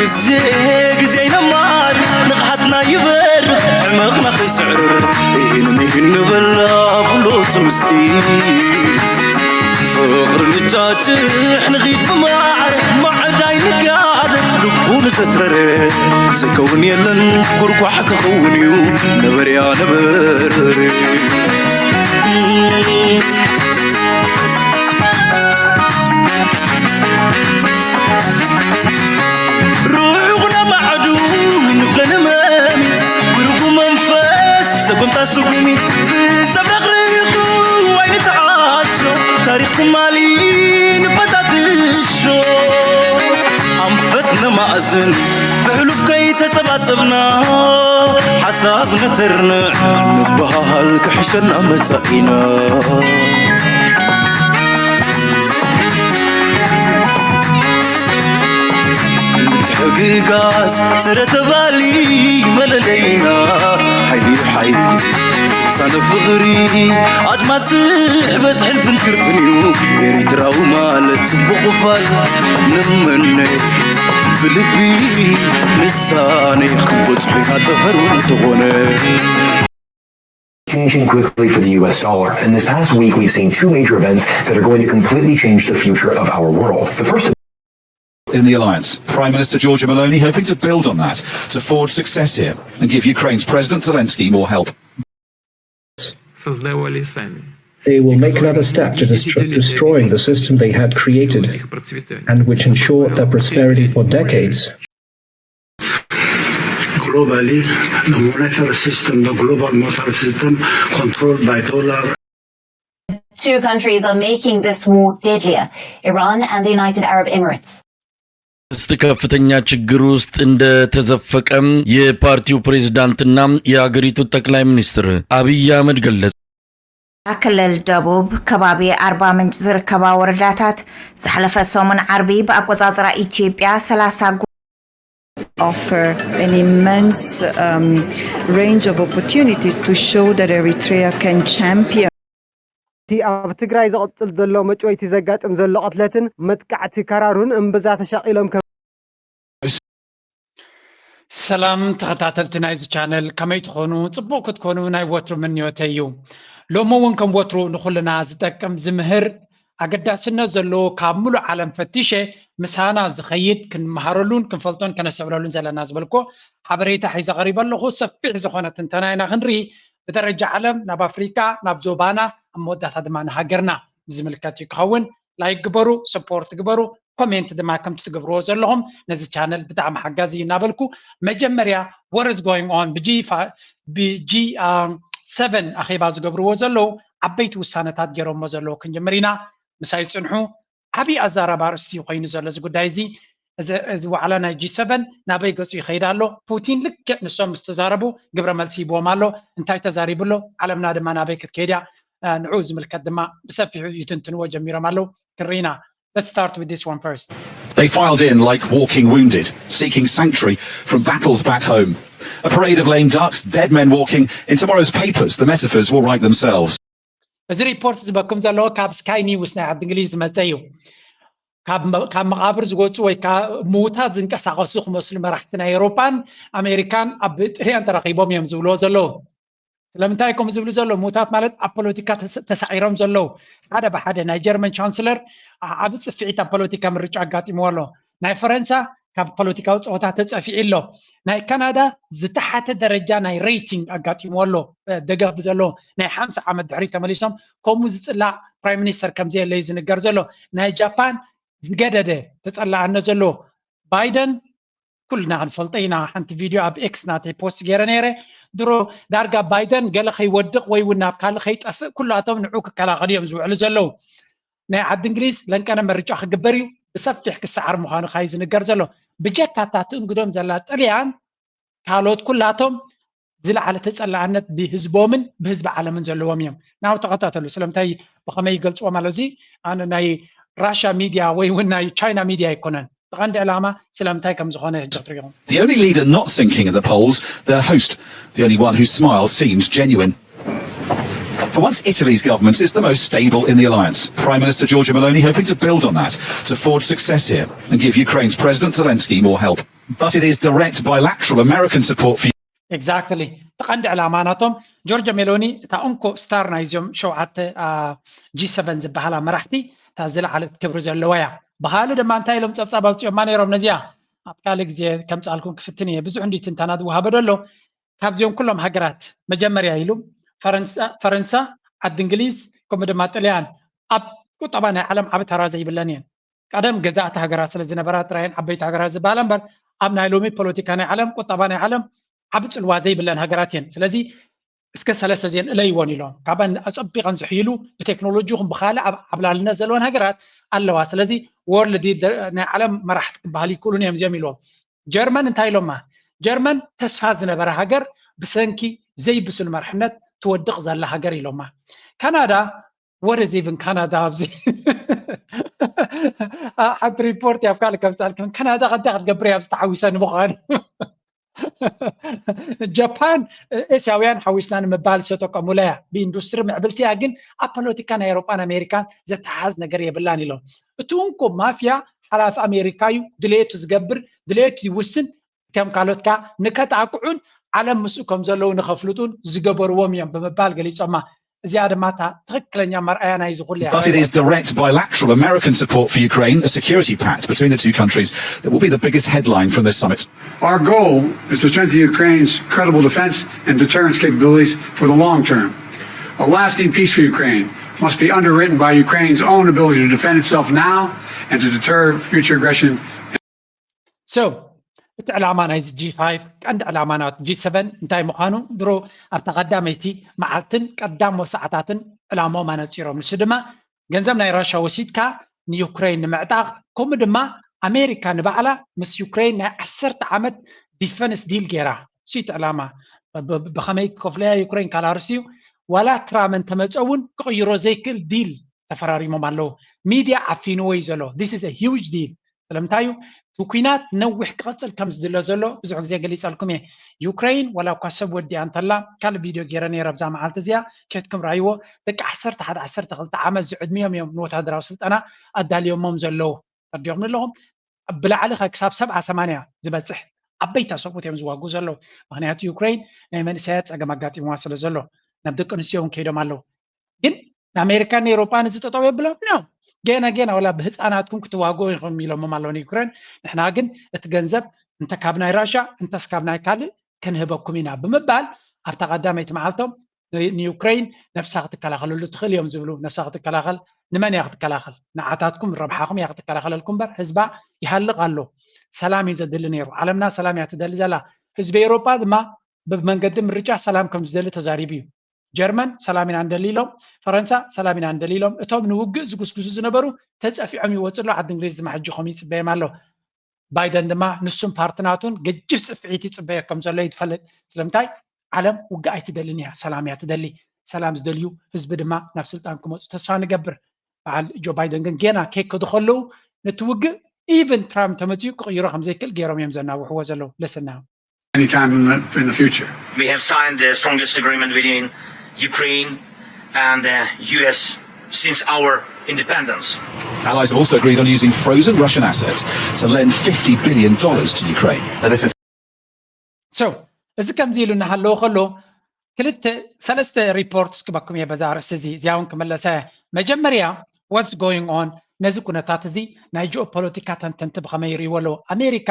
ግዜ ግዜ ይነማር ንቕሓትና ይበርኽ ሕመቕና ከይስዕርር ኢሂን ምሂን ንበላ ብሎ ትምስቲ ፍቕሪ ንጫጭሕ ንኺድ ብማዕረ ማዕዳይ ንጋደፍ ልቡ ንዘትረረ ዘይከውን የለን ኩርኳሕ ክኸውን እዩ ነበርያ ነበረ ርዑቕ ነማዕዱ ንፍለ ንመሚ ውርጉ መንፈስ ሰጎምታ ስጉሚ ብሰብ ረኽሪኹ ኣይንተዓሾ ታሪኽ ትማሊ ንፈታትሾ ኣንፈት ነማእዝን ብሕሉፍ ከይተጸባጸብና ሓሳብ ነተርንዕ ንበሃል ክሕሸና መጻኢና ምትሕግጋዝ ስረ ተባሊ መለለይና ሓይሊ ሓይሊ ሳነ ፍቕሪ ኣድማስ ስሕበት ሕልፍን ክርፍን እዩ ኤሪትራዊ ማለት ጽቡቕ ፋል ንምነ ብልቢ ንሳነ ክንበጽሖ ኢና ጠፈር እንተኾነ Changing quickly for the U S dollar, and this past week we've seen two major events that are going to completely change the future of our world. The first in the alliance. Prime Minister Giorgia Meloni hoping to build on that to forge success here and give Ukraine's President Zelensky more help. создавали сами. They will make another step to dest- destroying the system they had created and which ensured their prosperity for decades. Globally, the monetary system, the global monetary system controlled by dollar. Two countries are making this war deadlier Iran and the United Arab Emirates. ውስጥ ከፍተኛ ችግር ውስጥ እንደተዘፈቀም የፓርቲው ፕሬዝዳንትና የሀገሪቱ ጠቅላይ ሚኒስትር አብይ አህመድ ገለጸ። ክልል ደቡብ ከባቢ ኣርባ ምንጭ ዝርከባ ወረዳታት ዝሓለፈ ሰሙን ዓርቢ ብኣቆጻጽራ ኢትዮጵያ ሰላሳ offer an immense um, range of opportunities to show that Eritrea can champion. እቲ ኣብ ትግራይ ዝቕጽል ዘሎ መጭወይቲ ዘጋጥም ዘሎ ቅትለትን መጥቃዕቲ ከራሩን እምብዛ ተሻቒሎም ከም ሰላም ተኸታተልቲ ናይዚ ቻነል ከመይ ትኾኑ? ጽቡቕ ክትኮኑ ናይ ወትሩ ምንዮተይ እዩ። ሎሚ እውን ከም ወትሩ ንኹልና ዝጠቅም ዝምህር ኣገዳስነት ዘለዎ ካብ ምሉእ ዓለም ፈቲሸ ምሳና ዝኸይድ ክንመሃረሉን ክንፈልጦን ከነስተብለሉን ዘለና ዝበልኮ ሓበሬታ ሒዘ ቀሪበ ኣለኹ። ሰፊሕ ዝኾነ ትንተና ኢና ክንርኢ ብደረጃ ዓለም ናብ ኣፍሪካ ናብ ዞባና ኣብ መወዳእታ ድማ ንሃገርና ዝምልከት እዩ ክኸውን። ላይክ ግበሩ፣ ሰፖርት ግበሩ፣ ኮሜንት ድማ ከምቲ ትገብርዎ ዘለኹም ነዚ ቻነል ብጣዕሚ ሓጋዚ እዩ እናበልኩ መጀመርያ what is going on ብጂ ብጂ ሰቨን ኣኼባ ዝገብርዎ ዘለዉ ዓበይቲ ውሳነታት ገይሮሞ ዘለዉ ክንጅምር ኢና። ምሳይ ፅንሑ። ዓብዪ ኣዛራቢ ኣርእስቲ ኮይኑ ዘሎ እዚ ጉዳይ እዚ እዚ ዋዕላ ናይ ጂ ሰቨን ናበይ ገፁ ይኸይድ ኣሎ? ፑቲን ልክዕ ንሶም ምስ ተዛረቡ ግብረ መልሲ ሂብዎም ኣሎ። እንታይ ተዛሪቡ ኣሎ? ዓለምና ድማ ናበይ ክትከይድ እያ? ንዑ ዝምልከት ድማ ብሰፊሑ ይትንትንዎ ጀሚሮም ኣለዉ። ክንርኢና። Let's start with this one first. They filed in like walking wounded, seeking sanctuary from battles back home. A parade of lame ducks, dead men walking. In tomorrow's papers, the metaphors will write themselves. እዚ ሪፖርት ዝበኩም ዘለዎ ካብ ስካይ ኒውስ ናይ ዓዲ እንግሊዝ ዝመፀ እዩ። ካብ መቃብር ዝወፁ ወይ ምውታት ዝንቀሳቀሱ ክመስሉ መራሕቲ ናይ ኤውሮፓን ኣሜሪካን ኣብ ጥልያን ተረኪቦም እዮም ዝብልዎ ዘለዉ። ስለምንታይ ከምኡ ዝብሉ ዘለዉ? ምውታት ማለት ኣብ ፖለቲካ ተሳዒሮም ዘለዉ ሓደ ብሓደ። ናይ ጀርመን ቻንስለር ዓቢ ፅፍዒት ኣብ ፖለቲካ ምርጫ ኣጋጢምዎ ኣሎ። ናይ ፈረንሳ ካብ ፖለቲካዊ ፀወታ ተፀፊዑ ኣሎ። ናይ ካናዳ ዝተሓተ ደረጃ ናይ ሬቲንግ ኣጋጢምዎ ኣሎ። ደገፍ ብዘለዎ ናይ ሓምሳ ዓመት ድሕሪት ተመሊሶም ከምኡ ዝፅላእ ፕራይም ሚኒስተር ከምዘየለ እዩ ዝንገር ዘሎ። ናይ ጃፓን ዝገደደ ተፀላእነት ዘለዎ ባይደን ኩልና ክንፈልጦ ኢና። ሓንቲ ቪድዮ ኣብ ኤክስ ናተይ ፖስት ገይረ ነይረ። ድሮ ዳርጋ ባይደን ገለ ከይወድቕ ወይ እውን ናብ ካልእ ከይጠፍእ ኩላቶም ንዑ ክከላኸሉ እዮም ዝውዕሉ ዘለዉ። ናይ ዓዲ እንግሊዝ ለንቀነ መርጫ ክግበር እዩ። ብሰፊሕ ክሰዓር ምዃኑ ካዩ ዝንገር ዘሎ። ብጀካ እታ ትእንግዶም ዘላ ጥልያን ካልኦት ኩላቶም ዝለዓለ ተፀላእነት ብህዝቦምን ብህዝቢ ዓለምን ዘለዎም እዮም። ናው ተኸታተሉ። ስለምንታይ ብኸመይ ይገልፅዎም ኣሎ? እዚ ኣነ ናይ ራሻ ሚድያ ወይ እውን ናይ ቻይና ሚድያ ኣይኮነን። ብቐንዲ ዕላማ ስለምንታይ ከም ዝኾነ ሕጂ ክትሪኦም። The only leader not sinking at the polls, their host, the only one whose smile seems genuine. For once, Italy's government is the most stable in the alliance. Prime Minister Giorgia Meloni hoping to build on that to forge success here and give Ukraine's President Zelensky more help. But it is direct bilateral American support for Exactly. እቲ ቀንዲ ዕላማ ናቶም ጆርጆ ሜሎኒ እታ እንኮ ስታር ናይዞም ሸውዓተ ጂ ሰቨን ዝበሃላ መራሕቲ እታ ዝለዓለት ክብሪ ዘለዋ እያ። ብካልእ ድማ እንታይ ኢሎም ጸብጻብ ኣውፅኦማ ነይሮም ነዚኣ ኣብ ካልእ ግዜ ከምፃልኩም ክፍትን እየ። ብዙሕ እንዲ ትንተና ዝወሃበ ደሎ ካብዚኦም ኩሎም ሃገራት መጀመርያ ኢሉ ፈረንሳ ዓዲ እንግሊዝ ከምኡ ድማ ጥልያን ኣብ ቁጠባ ናይ ዓለም ዓቢ ተራ ዘይብለን እየን። ቀደም ገዛእቲ ሃገራት ስለ ዝነበራ ጥራየን ዓበይቲ ሃገራት ዝበሃላ እምበር ኣብ ናይ ሎሚ ፖለቲካ ናይ ዓለም ቁጠባ ናይ ዓለም ዓቢ ጽልዋ ዘይብለን ሃገራት እየን። ስለዚ እስከ ሰለስተ ዜን እለይዎን ኢሎም ካባን ኣጸቢቐን ዝሕይሉ ብቴክኖሎጂ ይኹን ብካልእ ኣብ ዓብላልነት ዘለወን ሃገራት ኣለዋ። ስለዚ ወርልድ ናይ ዓለም መራሕቲ ክበሃል ይክእሉን እዮም እዚኦም ኢልዎም። ጀርመን እንታይ ኢሎማ? ጀርመን ተስፋ ዝነበረ ሃገር ብሰንኪ ዘይብሱል መርሕነት ትወድቕ ዘላ ሃገር ኢሎማ። ካናዳ ወረዚብን ካናዳ ኣብዚ ሓንቲ ሪፖርት ኣብ ካልእ ከምፃልክም ካናዳ ከንታ ክትገብር እያ ኣብዚ ተሓዊሰ ንምዃኑ ጃፓን ኤስያውያን ሓዊስና ንምባል ዝተጠቀሙላ እያ። ብኢንዱስትሪ ምዕብልቲ እያ፣ ግን ኣብ ፖለቲካ ናይ ኤሮጳን ኣሜሪካን ዘተሓዝ ነገር የብላን ኢሎም። እቲ እንኮ ማፍያ ሓላፊ ኣሜሪካ እዩ፣ ድሌቱ ዝገብር፣ ድሌቱ ይውስን። እቲም ካልኦት ከኣ ንከጣቅዑን ዓለም ምስኡ ከም ዘለዉ ንኸፍልጡን ዝገበርዎም እዮም ብምባል ገሊጾማ። እዚኣ ድማ እታ ትኽክለኛ መርኣያ ናይ ዝኹሉ እያ። But it is direct bilateral American support for Ukraine, a security pact between the two countries that will be the biggest headline from this summit. Our goal is to strengthen Ukraine's credible defense and deterrence capabilities for the long term. A lasting peace for Ukraine must be underwritten by Ukraine's own ability to defend itself now and to deter future aggression. So እቲ ዕላማ ናይዚ ጂ ፋይቭ ቀንዲ ዕላማ ናት ጂ ሰቨን እንታይ ምዃኑ ድሮ ኣብታ ቀዳመይቲ መዓልትን ቀዳሞ ሰዓታትን ዕላማኦም ኣነፂሮም። ንሱ ድማ ገንዘብ ናይ ራሻ ወሲድካ ንዩክሬን ንምዕጣቕ ከምኡ ድማ ኣሜሪካ ንባዕላ ምስ ዩክሬን ናይ ዓሰርተ ዓመት ዲፈንስ ዲል ገይራ። እሱ እቲ ዕላማ። ብኸመይ ክከፍለያ ዩክሬን ካልኣርስ እዩ። ዋላ ትራም እንተመፀ እውን ክቕይሮ ዘይክእል ዲል ተፈራሪሞም ኣለዉ። ሚድያ ዓፊንዎ እዩ ዘሎ። This is a huge deal። ስለምንታይ እዩ እቲ ኩናት ነዊሕ ክቐፅል ከም ዝድለ ዘሎ ብዙሕ ግዜ ገሊፀልኩም እየ። ዩክሬን ዋላ እኳ ሰብ ወዲኣ እንተላ ካልእ ቪድዮ ገይረ ነይረ ኣብዛ መዓልቲ እዚኣ ኬድኩም ራይዎ። ደቂ ዓሰርተ ሓደ ዓሰርተ ክልተ ዓመት ዝዕድሚዮም እዮም ንወታደራዊ ስልጠና ኣዳልዮሞም ዘለዉ። ተርዲኹም ኣለኹም። ብላዕሊ ክሳብ ሰብዓ ሰማንያ ዝበፅሕ ዓበይቲ ሰብኡት እዮም ዝዋግኡ ዘለዉ። ምክንያቱ ዩክሬን ናይ መንእሰያት ፀገም ኣጋጢምዋ ስለ ዘሎ ናብ ደቂ ኣንስትዮ እውን ከይዶም ኣለዉ። ግን ንኣሜሪካን ንኤውሮጳን እዚ ጠጠው የብሎም ነው። ገና ገና ወላ ብህፃናትኩም ክትዋግኡ ኢኹም ኢሎሞም ኣለዉ ንዩክሬን። ንሕና ግን እቲ ገንዘብ እንተ ካብ ናይ ራሻ እንተስ ካብ ናይ ካልእ ክንህበኩም ኢና ብምባል ኣብታ ቀዳመይቲ መዓልቶም ንዩክሬን ነብሳ ክትከላኸለሉ ትኽእል እዮም ዝብሉ። ነብሳ ክትከላኸል ንመን እያ ክትከላኸል? ንዓታትኩም ረብሓኹም እያ ክትከላኸለልኩም እምበር ህዝባ ይሃልቕ ኣሎ። ሰላም እዩ ዘድሊ ነይሩ። ዓለምና ሰላም እያ ትደሊ ዘላ። ህዝቢ ኤውሮጳ ድማ ብመንገዲ ምርጫ ሰላም ከም ዝደሊ ተዛሪቡ እዩ። ጀርመን ሰላም ኢና ንደሊ ኢሎም፣ ፈረንሳ ሰላም ኢና ንደሊ ኢሎም። እቶም ንውግእ ዝጉስጉሱ ዝነበሩ ተፀፊዖም ይወፁ ኣለዉ። ዓዲ እንግሊዝ ድማ ሕጂ ከምኡ ይፅበዮም ኣሎ። ባይደን ድማ ንሱን ፓርቲ ናቱን ገጅፍ ፅፍዒት ይፅበዮ ከም ዘሎ እዩ ትፈልጥ። ስለምንታይ ዓለም ውግእ ኣይትደልን እያ፣ ሰላም እያ ትደሊ። ሰላም ዝደልዩ ህዝቢ ድማ ናብ ስልጣን ክመፁ ተስፋ ንገብር። በዓል ጆ ባይደን ግን ገና ከይከዱ ከለዉ ነቲ ውግእ ኢቨን ትራምፕ ተመፅኡ ክቕይሮ ከም ዘይክእል ገይሮም እዮም ዘናውሕዎ ዘለዉ። ልስና Anytime in the, in the future. We have signed the strongest agreement between Ukraine and the U S since our independence. Allies have also agreed on using frozen Russian assets to lend fifty billion dollars to Ukraine. Now, this is So እዚ ከምዚ ኢሉ እናሃለዎ ከሎ ክልተ ሰለስተ ሪፖርትስ ክበኩም እየ በዛ ርእሲ እዚ። እዚኣ እውን ክመለሳ እየ። መጀመርያ what's going on፣ ነዚ ኩነታት እዚ ናይ ጂኦፖለቲካ ተንተንቲ ብኸመይ ይርእይዎ ኣለዉ? ኣሜሪካ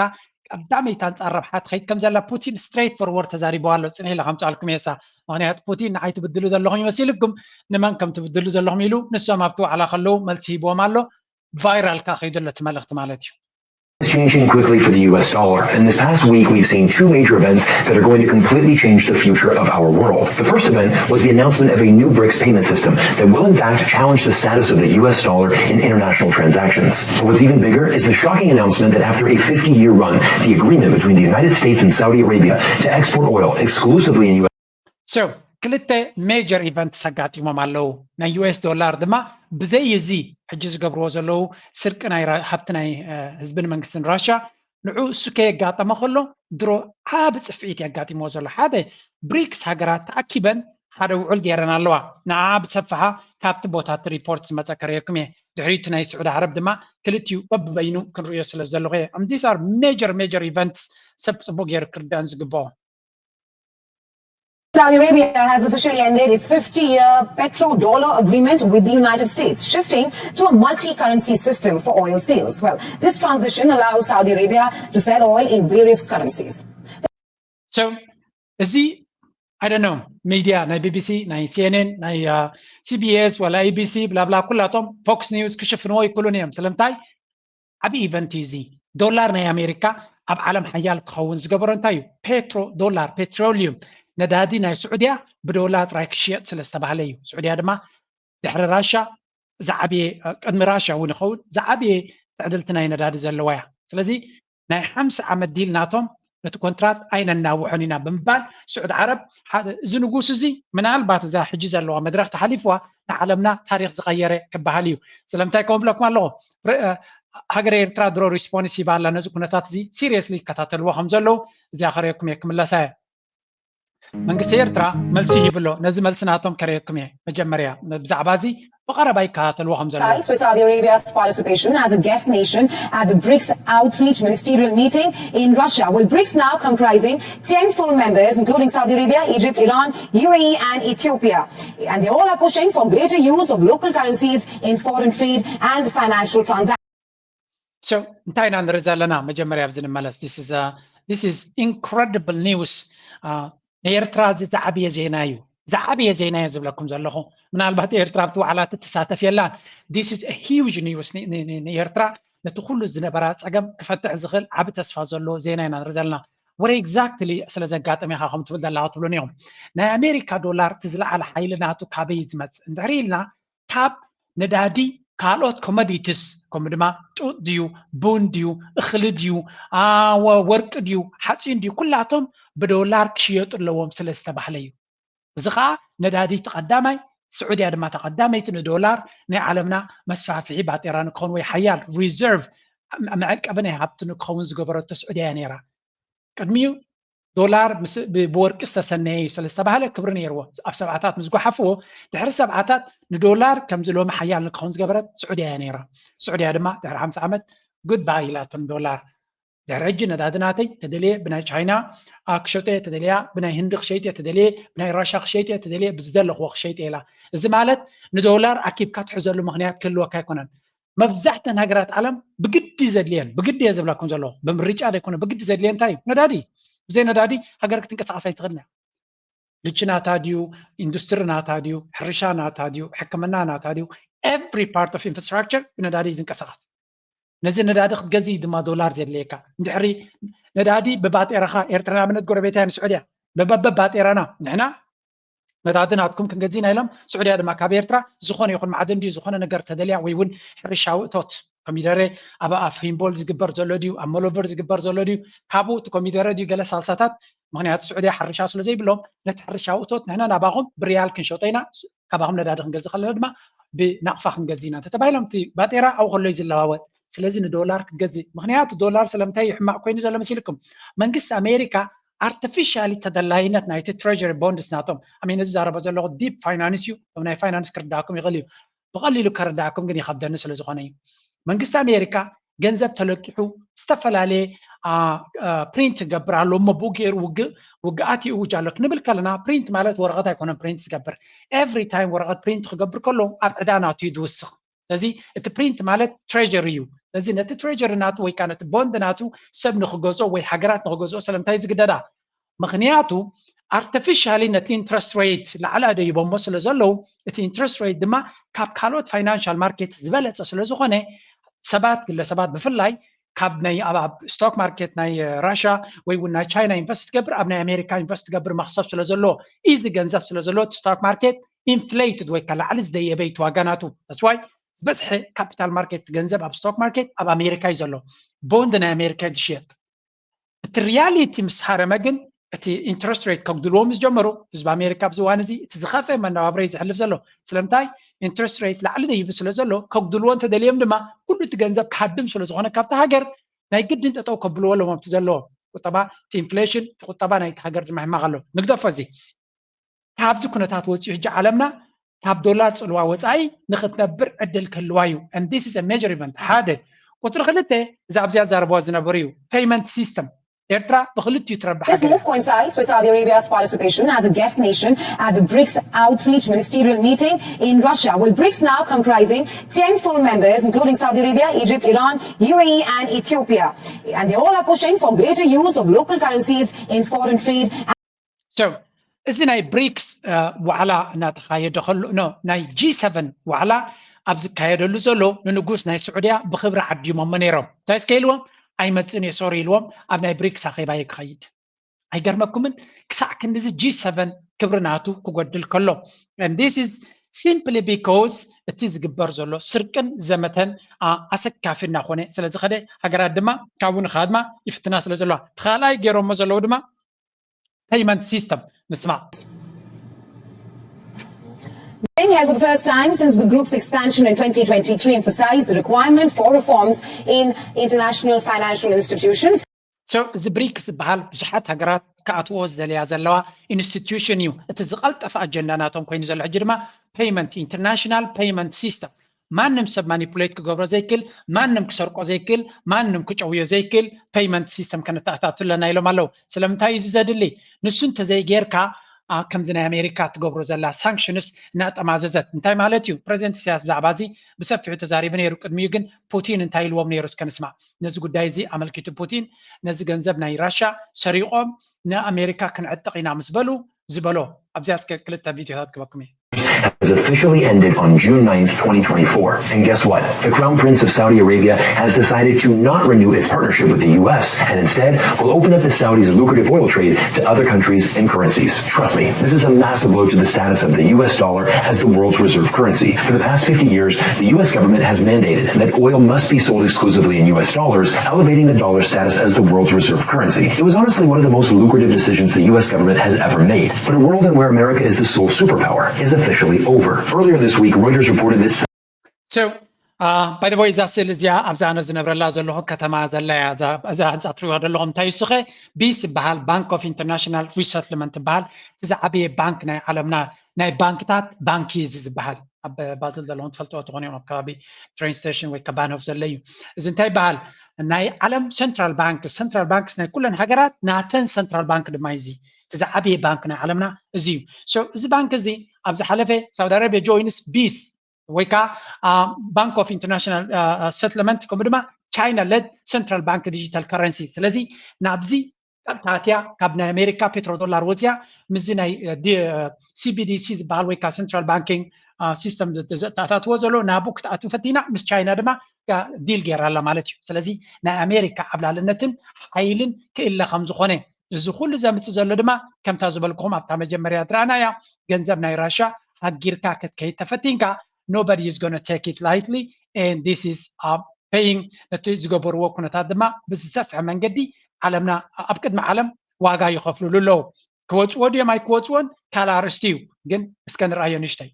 ቀዳመይቲ ኣንጻር ረብሓ ትኸይድ ከም ዘላ ፑቲን ስትሬት ፎርወርድ ተዛሪብዋ ኣሎ። ጽንሕ ኢለ ከምጽኣልኩም እየ እሳ። ምኽንያቱ ፑቲን ንዓይ ትብድሉ ዘለኹም ይመሲልኩም፣ ንመን ከም ትብድሉ ዘለኹም ኢሉ ንሶም ኣብቲ ዋዕላ ከለዉ መልሲ ሂብዎም ኣሎ። ቫይራል ከኣ ከይዱ ኣሎ እቲ መልእኽቲ ማለት እዩ። It's changing quickly for the U S dollar, and this past week we've seen two major events that are going to completely change the future of our world. The first event was the announcement of a new brics payment system that will in fact challenge the status of the U S dollar in international transactions. But what's even bigger is the shocking announcement that after a fifty-year run, the agreement between the United States and Saudi Arabia to export oil exclusively in U S So ክልተ ሜጀር ኢቨንትስ ኣጋጢሞም ኣለዉ። ናይ ዩ ኤስ ዶላር ድማ ብዘይ እዚ ሕጂ ዝገብርዎ ዘለዉ ስርቂ ናይ ራ- ሃብቲ ናይ እ፣ ህዝብን መንግስትን ራሻ ንዑ እሱ ከየጋጠመ ከሎ ድሮ ዓቢ ጽፍዒት የጋጢምዎ ዘሎ። ሓደ ብሪክስ ሃገራት ተኣኪበን ሓደ ውዑል ገይረን ኣለዋ። ንዓ ብሰፍሓ ካብቲ ቦታ እቲ ሪፖርት ዝመፀ ከርእየኩም እየ። ድሕሪቱ ናይ ስዑዲ ዓረብ ድማ ክልቲኡ በብበይኑ ክንርእዮ ስለ ዘለኹ እየ። And these are major, major events ሰብ ፅቡቅ ገይሩ ክርዳእን ዝግብኦ። Saudi Arabia has officially ended its fifty-year petrodollar agreement with the United States, shifting to a multi-currency system for oil sales. Well, this transition allows Saudi Arabia to sell oil in various currencies. So እዚ I don't know ሚድያ ናይ ቢቢሲ ናይ ሲኤንኤን ናይ ሲቢኤስ ዋላ ኤቢሲ ብላብላ ኩላቶም ፎክስ ኒውስ ክሽፍንዎ ይክእሉን እዮም። ስለምንታይ? ዓብዪ ኢቨንት እዩ እዚ። ዶላር ናይ ኣሜሪካ ኣብ ዓለም ሓያል ክኸውን ዝገበሮ እንታይ እዩ? ፔትሮ ዶላር ፔትሮሊዩም ነዳዲ ናይ ስዑድያ ብዶላር ጥራይ ክሽየጥ ስለ ዝተባህለ እዩ። ስዑድያ ድማ ድሕሪ ራሻ ዝዓብየ ቅድሚ ራሻ እውን ይኸውን ዝዓብየ ትዕድልቲ ናይ ነዳዲ ዘለዋ እያ። ስለዚ ናይ ሓምሳ ዓመት ዲል ናቶም ነቲ ኮንትራት ኣይነናውሖን ኢና ብምባል ስዑድ ዓረብ ሓደ እዚ ንጉስ እዚ ምናልባት እዛ ሕጂ ዘለዋ መድረክ ተሓሊፍዋ ንዓለምና ታሪክ ዝቀየረ ክበሃል እዩ። ስለምንታይ ከምኡ ብለኩም ኣለኹ? ሃገረ ኤርትራ ድሮ ሪስፖንስ ሂባ ኣላ ነዚ ኩነታት እዚ ሲሪየስሊ ይከታተልዎ ከም ዘለዉ እዚኣ ከርእየኩም እየ ክምለሳ እየ። መንግስቲ ኤርትራ መልሲ ሂብሎ ነዚ መልሲ ናቶም ከርእየኩም እየ። መጀመርያ ብዛዕባ እዚ ብቐረባ ይከታተልዎ ከም ዘለዉ Sides with Saudi Arabia's participation as a guest nation at the BRICS Outreach Ministerial Meeting in Russia. Well, BRICS now comprising ten full members, including Saudi Arabia, Egypt, Iran, UAE, and Ethiopia. And they all are pushing for greater use of local currencies in foreign trade and financial transactions. So እንታይ ኢና ንርኢ ዘለና? መጀመርያ ኣብዚ ንመለስ። This is incredible news. ንኤርትራ እዚ ዝዓብየ ዜና እዩ። ዝዓብየ ዜና እየ ዝብለኩም ዘለኹ። ምናልባት ኤርትራ ኣብቲ ዋዕላ ትሳተፍ የላን። This is huge news ንኤርትራ ነቲ ኩሉ ዝነበራ ፀገም ክፈትሕ ዝኽእል ዓቢ ተስፋ ዘለዎ ዜና ኢና ንርኢ ዘለና። ወረ exactly ስለ ዘጋጠመ ኢኻ ከም ትብል ዘለኻ ትብሉን ኢኹም። ናይ ኣሜሪካ ዶላር እቲ ዝለዓለ ሓይሊ ናቱ ካበይ ዝመፅእ እንድሕር ኢልና ካብ ነዳዲ ካልኦት ኮሞዲቲስ ከምኡ ድማ ጡጥ ድዩ ቡን ድዩ እኽሊ ድዩ ወርቂ ድዩ ሓፂን ድዩ ኩላቶም ብዶላር ክሽየጡ ኣለዎም ስለ ዝተባህለ እዩ። እዚ ከዓ ነዳዲ ተቐዳማይ ስዑድያ ድማ ተቐዳመይቲ ንዶላር ናይ ዓለምና መስፋፍሒ ባጤራ ንክኸውን ወይ ሓያል ሪዘርቭ መዐቀቢ ናይ ሃብቲ ንክኸውን ዝገበረቶ ስዑድያ እያ ነይራ። ቅድሚኡ ዶላር ብወርቂ ዝተሰነየ እዩ ስለ ዝተባህለ ክብሪ ነይርዎ። ኣብ ሰብዓታት ምስ ጓሓፍዎ ድሕሪ ሰብዓታት ንዶላር ከምዚ ሎሚ ሓያል ንክኸውን ዝገበረት ስዑድያ እያ ነይራ። ስዑድያ ድማ ድሕሪ ሓምሳ ዓመት ጉድባይ ኢላቶ ንዶላር። ድሕሪ ሕጂ ነዳዲ ናተይ ተደልየ ብናይ ቻይና ክሸጦ እየ፣ ተደልያ ብናይ ህንዲ ክሸይጥ እየ፣ ተደልየ ብናይ ራሻ ክሸይጥ እየ፣ ተደልየ ብዝደለኽዎ ክሸይጥ እየ ኢላ። እዚ ማለት ንዶላር ኣኪብካ ትሕዘሉ ምኽንያት ክህልወካ ኣይኮነን። መብዛሕተን ሃገራት ዓለም ብግዲ ዘድልየን ብግዲ እየ ዝብለኩም ዘለኹ ብምርጫ ዘይኮነ ብግዲ ዘድልየን እንታይ እዩ? ነዳዲ። ብዘይ ነዳዲ ሃገር ክትንቀሳቐስ ኣይትኽእልን እያ። ልቺ ናታ ድዩ ኢንዱስትሪ ናታ ድዩ ሕርሻ ናታ ድዩ ሕክምና ናታ ድዩ every part of infrastructure ብነዳዲ እዩ ዝንቀሳቐስ። ነዚ ነዳዲ ክትገዝእ ድማ ዶላር ዘድልየካ እንድሕሪ ነዳዲ ብባጤራኻ ኤርትራ ንኣብነት ጎረቤታ እያ ንስዑድያ በበባጤራና ንሕና ነዳዲ ናትኩም ክንገዝእ ኢና ኢሎም ስዑድያ ድማ ካብ ኤርትራ ዝኾነ ይኹን ማዕድን ድዩ ዝኾነ ነገር ተደልያ ወይ እውን ሕርሻዊ እቶት ኮሚደረ ኣብ ኣፍ ሂምቦል ዝግበር ዘሎ ድዩ ኣብ መሎቨር ዝግበር ዘሎ ድዩ ካብኡ እቲ ኮሚደረ ድዩ ገለ ሳልሳታት ምክንያቱ ስዑድያ ሕርሻ ስለ ዘይብሎም ነቲ ሕርሻዊ እቶት ንሕና ናባኹም ብሪያል ክንሸጦ ኢና ካባኹም ነዳዲ ክንገዝእ ከለና ድማ ብናቕፋ ክንገዝእ ኢና እንተተባሂሎም እቲ ባጤራ ኣብኡ ከሎ እዩ ዝለዋወጥ ስለዚ ንዶላር ክትገዝእ ምክንያቱ ዶላር ስለምንታይ እዩ ሕማቕ ኮይኑ ዘሎ መሲልኩም መንግስቲ ኣሜሪካ ኣርቲፊሻሊ ተደላይነት ናይቲ ትሬሪ ቦንድስ ናቶም ኣሜን እዚ ዛረበ ዘለኹ ዲፕ ፋይናንስ እዩ ናይ ፋይናንስ ክርዳእኩም ይኽእል እዩ ብቐሊሉ ከረዳእኩም ግን ይኸብደኒ ስለ ዝኾነ እዩ መንግስቲ ኣሜሪካ ገንዘብ ተለቂሑ ዝተፈላለየ ፕሪንት ገብር ኣሎ እሞ ብኡ ገይሩ ውግእ ውግኣት ይእውጅ ኣሎ ክንብል ከለና ፕሪንት ማለት ወረቐት ኣይኮነን ፕሪንት ዝገብር ኤቭሪ ታይም ወረቐት ፕሪንት ክገብር ከሎ ኣብ ዕዳ ናቱ እዩ ዝውስኽ ስለዚ እቲ ፕሪንት ማለት ትሬሪ እዩ ስለዚ ነቲ ትሬሪ ናቱ ወይ ከዓ ነቲ ቦንድ ናቱ ሰብ ንክገዝኦ ወይ ሃገራት ንክገዝኦ ስለምንታይ ዝግደዳ ምክንያቱ ኣርቲፊሻሊ ነቲ ኢንትረስት ሬት ላዕሊ ኣደይቦሞ ስለ ዘለዉ እቲ ኢንትረስት ሬት ድማ ካብ ካልኦት ፋይናንሻል ማርኬት ዝበለፀ ስለ ዝኾነ ሰባት ግለሰባት ብፍላይ ካብ ናይ ኣብ ስቶክ ማርኬት ናይ ራሽያ ወይ እውን ናይ ቻይና ኢንቨስት ትገብር ኣብ ናይ ኣሜሪካ ኢንቨስት ትገብር መክሰብ ስለ ዘለዎ ኢዚ ገንዘብ ስለ ዘለዎ እቲ ስቶክ ማርኬት ኢንፍሌትድ ወይ ከዓ ላዕሊ ዝደየበ እዩ ዋጋ ናቱ that's why ዝበዝሐ ካፒታል ማርኬት ገንዘብ ኣብ ስቶክ ማርኬት ኣብ ኣሜሪካ እዩ ዘሎ ቦንድ ናይ ኣሜሪካ እዩ ዝሽየጥ እቲ ሪያሊቲ ምስ ሃረመ ግን እቲ ኢንትረስት ሬት ከጉድልዎ ምስ ጀመሩ ህዝቢ ኣሜሪካ ኣብዚ እዋን እዚ እቲ ዝኸፍአ መነባብሮ እዩ ዘሕልፍ ዘሎ ስለምንታይ ኢንትረስት ሬት ላዕሊ ደይቡ ስለ ዘሎ ከጉድልዎ እንተደልዮም ድማ ኩሉ እቲ ገንዘብ ክሃድም ስለ ዝኾነ ካብቲ ሃገር ናይ ግድን ጠጠው ከብልዎ ኣለዎም እቲ ዘለዎ ቁጠባ እቲ ኢንፍሌሽን እቲ ቁጠባ ናይቲ ሃገር ድማ ሕማቕ ኣሎ ንግደፎ እዚ ካብዚ ኩነታት ወፂኡ ሕጂ ዓለምና ካብ ዶላር ፅልዋ ወፃኢ ንክትነብር ዕድል ክህልዋ እዩ። And this is a major event። ሓደ። ቁፅሪ ክልተ፣ እዚ ኣብዚ ኣዛረብዋ ዝነበሩ እዩ፣ payment system። ኤርትራ ብክልቲኡ ትረብሕ This move coincides with Saudi Arabia's participation as a guest nation at the BRICS Outreach Ministerial Meeting in Russia, with BRICS now comprising ten full members, including Saudi Arabia, Egypt, Iran, U A E, and Ethiopia. And they all are pushing for greater use of local currencies in foreign trade. So እዚ ናይ ብሪክስ ዋዕላ እናተኻየደ ከሎ፣ no፣ ናይ ጂ ሰቨን ዋዕላ ኣብ ዝካየደሉ ዘሎ ንንጉስ ናይ ስዑድያ ብክብሪ ዓዲሞሞ ነይሮም። እንታይ እስከ ኢልዎም? "ኣይመፅእን እየ፣ ሶሪ" ኢልዎም። ኣብ ናይ ብሪክስ ኣኼባ እየ ክኸይድ። ኣይገርመኩምን? ክሳዕ ክንድዚ ጂ ሰቨን ክብሪ ናቱ ክጎድል ከሎ። And this is simply because እቲ ዝግበር ዘሎ ስርቅን ዘመተን ኣሰካፊ እናኾነ ስለ ዝኸደ፣ ሃገራት ድማ ካብኡ ንኸድማ ይፍትና ስለ ዘለዋ፣ እቲ ካልኣይ ገይሮሞ ዘለዉ ድማ payment system ንስማዕ። Being held for the first time since the group's expansion in twenty twenty-three emphasized the requirement for reforms in international financial institutions. So እዚ ብሪክስ ዝበሃል ብዙሓት ሃገራት ክኣትዎ ዝደለያ ዘለዋ ኢንስቲትዩሽን እዩ። እቲ ዝቐልጠፈ ኣጀንዳ ናቶም ኮይኑ ዘሎ ሕጂ ድማ payment፣ international payment system። ማንም ሰብ ማኒፑሌት ክገብሮ ዘይክእል፣ ማንም ክሰርቆ ዘይክእል፣ ማንም ክጨውዮ ዘይክእል payment system ከነተኣታቱ ኣለና ኢሎም ኣለዉ። ስለምንታይ እዩ እዚ ዘድሊ? ንሱ እንተዘይጌርካ ከምዚ ናይ ኣሜሪካ ትገብሮ ዘላ ሳንክሽንስ እናጠማዘዘት። እንታይ ማለት እዩ? ፕሬዚደንት ኢሳያስ ብዛዕባ እዚ ብሰፊሑ ተዛሪቡ ነይሩ። ቅድሚኡ ግን ፑቲን እንታይ ኢልዎም ነይሩ እስከ ንስማዕ። ነዚ ጉዳይ እዚ ኣመልኪቱ ፑቲን ነዚ ገንዘብ ናይ ራሻ ሰሪቖም ንኣሜሪካ ክንዕጥቕ ኢና ምስ በሉ ዝበሎ። ኣብዚኣ እስከ ክልተ ቪድዮታት ክበኩም እየ። has officially ended on June ninth, twenty twenty-four. And guess what? The Crown Prince of Saudi Arabia has decided to not renew its partnership with the U S and instead will open up the Saudis' lucrative oil trade to other countries and currencies. Trust me, this is a massive blow to the status of the U S dollar as the world's reserve currency. For the past fifty years, the U S government has mandated that oil must be sold exclusively in U S dollars, elevating the dollar status as the world's reserve currency. It was honestly one of the most lucrative decisions the U S government has ever made. But a world in where America is the sole superpower is officially over. Earlier this week, Reuters reported that So, uh, by the way፣ እዛ ስእሊ እዚኣ ኣብዛ ኣነ ዝነብረላ ዘለኹ ከተማ ዘላ እያ። እዛ ህንፃ ትሪእዋ ዘለኹም እንታይ እዩ? ስኸ ቢስ ይበሃል፣ ባንክ ኦፍ ኢንተርናሽናል ሪሰትልመንት ይበሃል። እቲ ዝዓበየ ባንክ ናይ ዓለምና ናይ ባንክታት ባንኪ እዚ ዝበሃል ኣብ ባዘል ዘለኹም ትፈልጥዎ ትኾኑ እዮም። ኣብ ከባቢ ትሬን ስቴሽን ወይ ከባንሆፍ ዘሎ እዩ። እዚ እንታይ ይበሃል? ናይ ዓለም ሴንትራል ባንክ። ሴንትራል ባንክስ ናይ ኩለን ሃገራት ናተን ሴንትራል ባንክ ድማ እዩ። እዚ እቲ ዝዓበየ ባንክ ናይ ዓለምና እዚ እዩ። So እዚ ባንክ እዚ ኣብ ዝሓለፈ ሳውዲ ኣረቢያ ጆይንስ ቢስ ወይ ከዓ ባንክ ኦፍ ኢንተርናሽናል ሰትልመንት ከምኡ ድማ ቻይና ለድ ሴንትራል ባንክ ዲጂታል ከረንሲ። ስለዚ ናብዚ ቀጥታ ኣትያ ካብ ናይ ኣሜሪካ ፔትሮ ዶላር ወፅያ ምስዚ ናይ ሲቢዲሲ ዝበሃል ወይ ከዓ ሴንትራል ባንኪንግ ሲስተም ዘተኣታትዎ ዘሎ ናብኡ ክትኣትው ፈቲና ምስ ቻይና ድማ ዲል ገይራ ኣላ ማለት እዩ። ስለዚ ናይ ኣሜሪካ ዓብላልነትን ሓይልን ክእለ ከም ዝኾነ እዚ ኩሉ ዘምፅእ ዘሎ ድማ ከምታ ዝበልኩኹም ኣብታ መጀመርያ ዝረኣናያ ገንዘብ ናይ ራሻ ሃጊርካ ክትከይድ ተፈቲንካ nobody is gonna take it lightly and this is paying ነቲ ዝገበርዎ ኩነታት ድማ ብዝሰፍሐ መንገዲ ዓለምና ኣብ ቅድሚ ዓለም ዋጋ ይኸፍልሉ ኣለዉ። ክወፅዎ ድዮም ኣይክወፅዎን ካልእ ኣርእስቲ እዩ። ግን እስከ ንርኣዮ ንእሽተይ።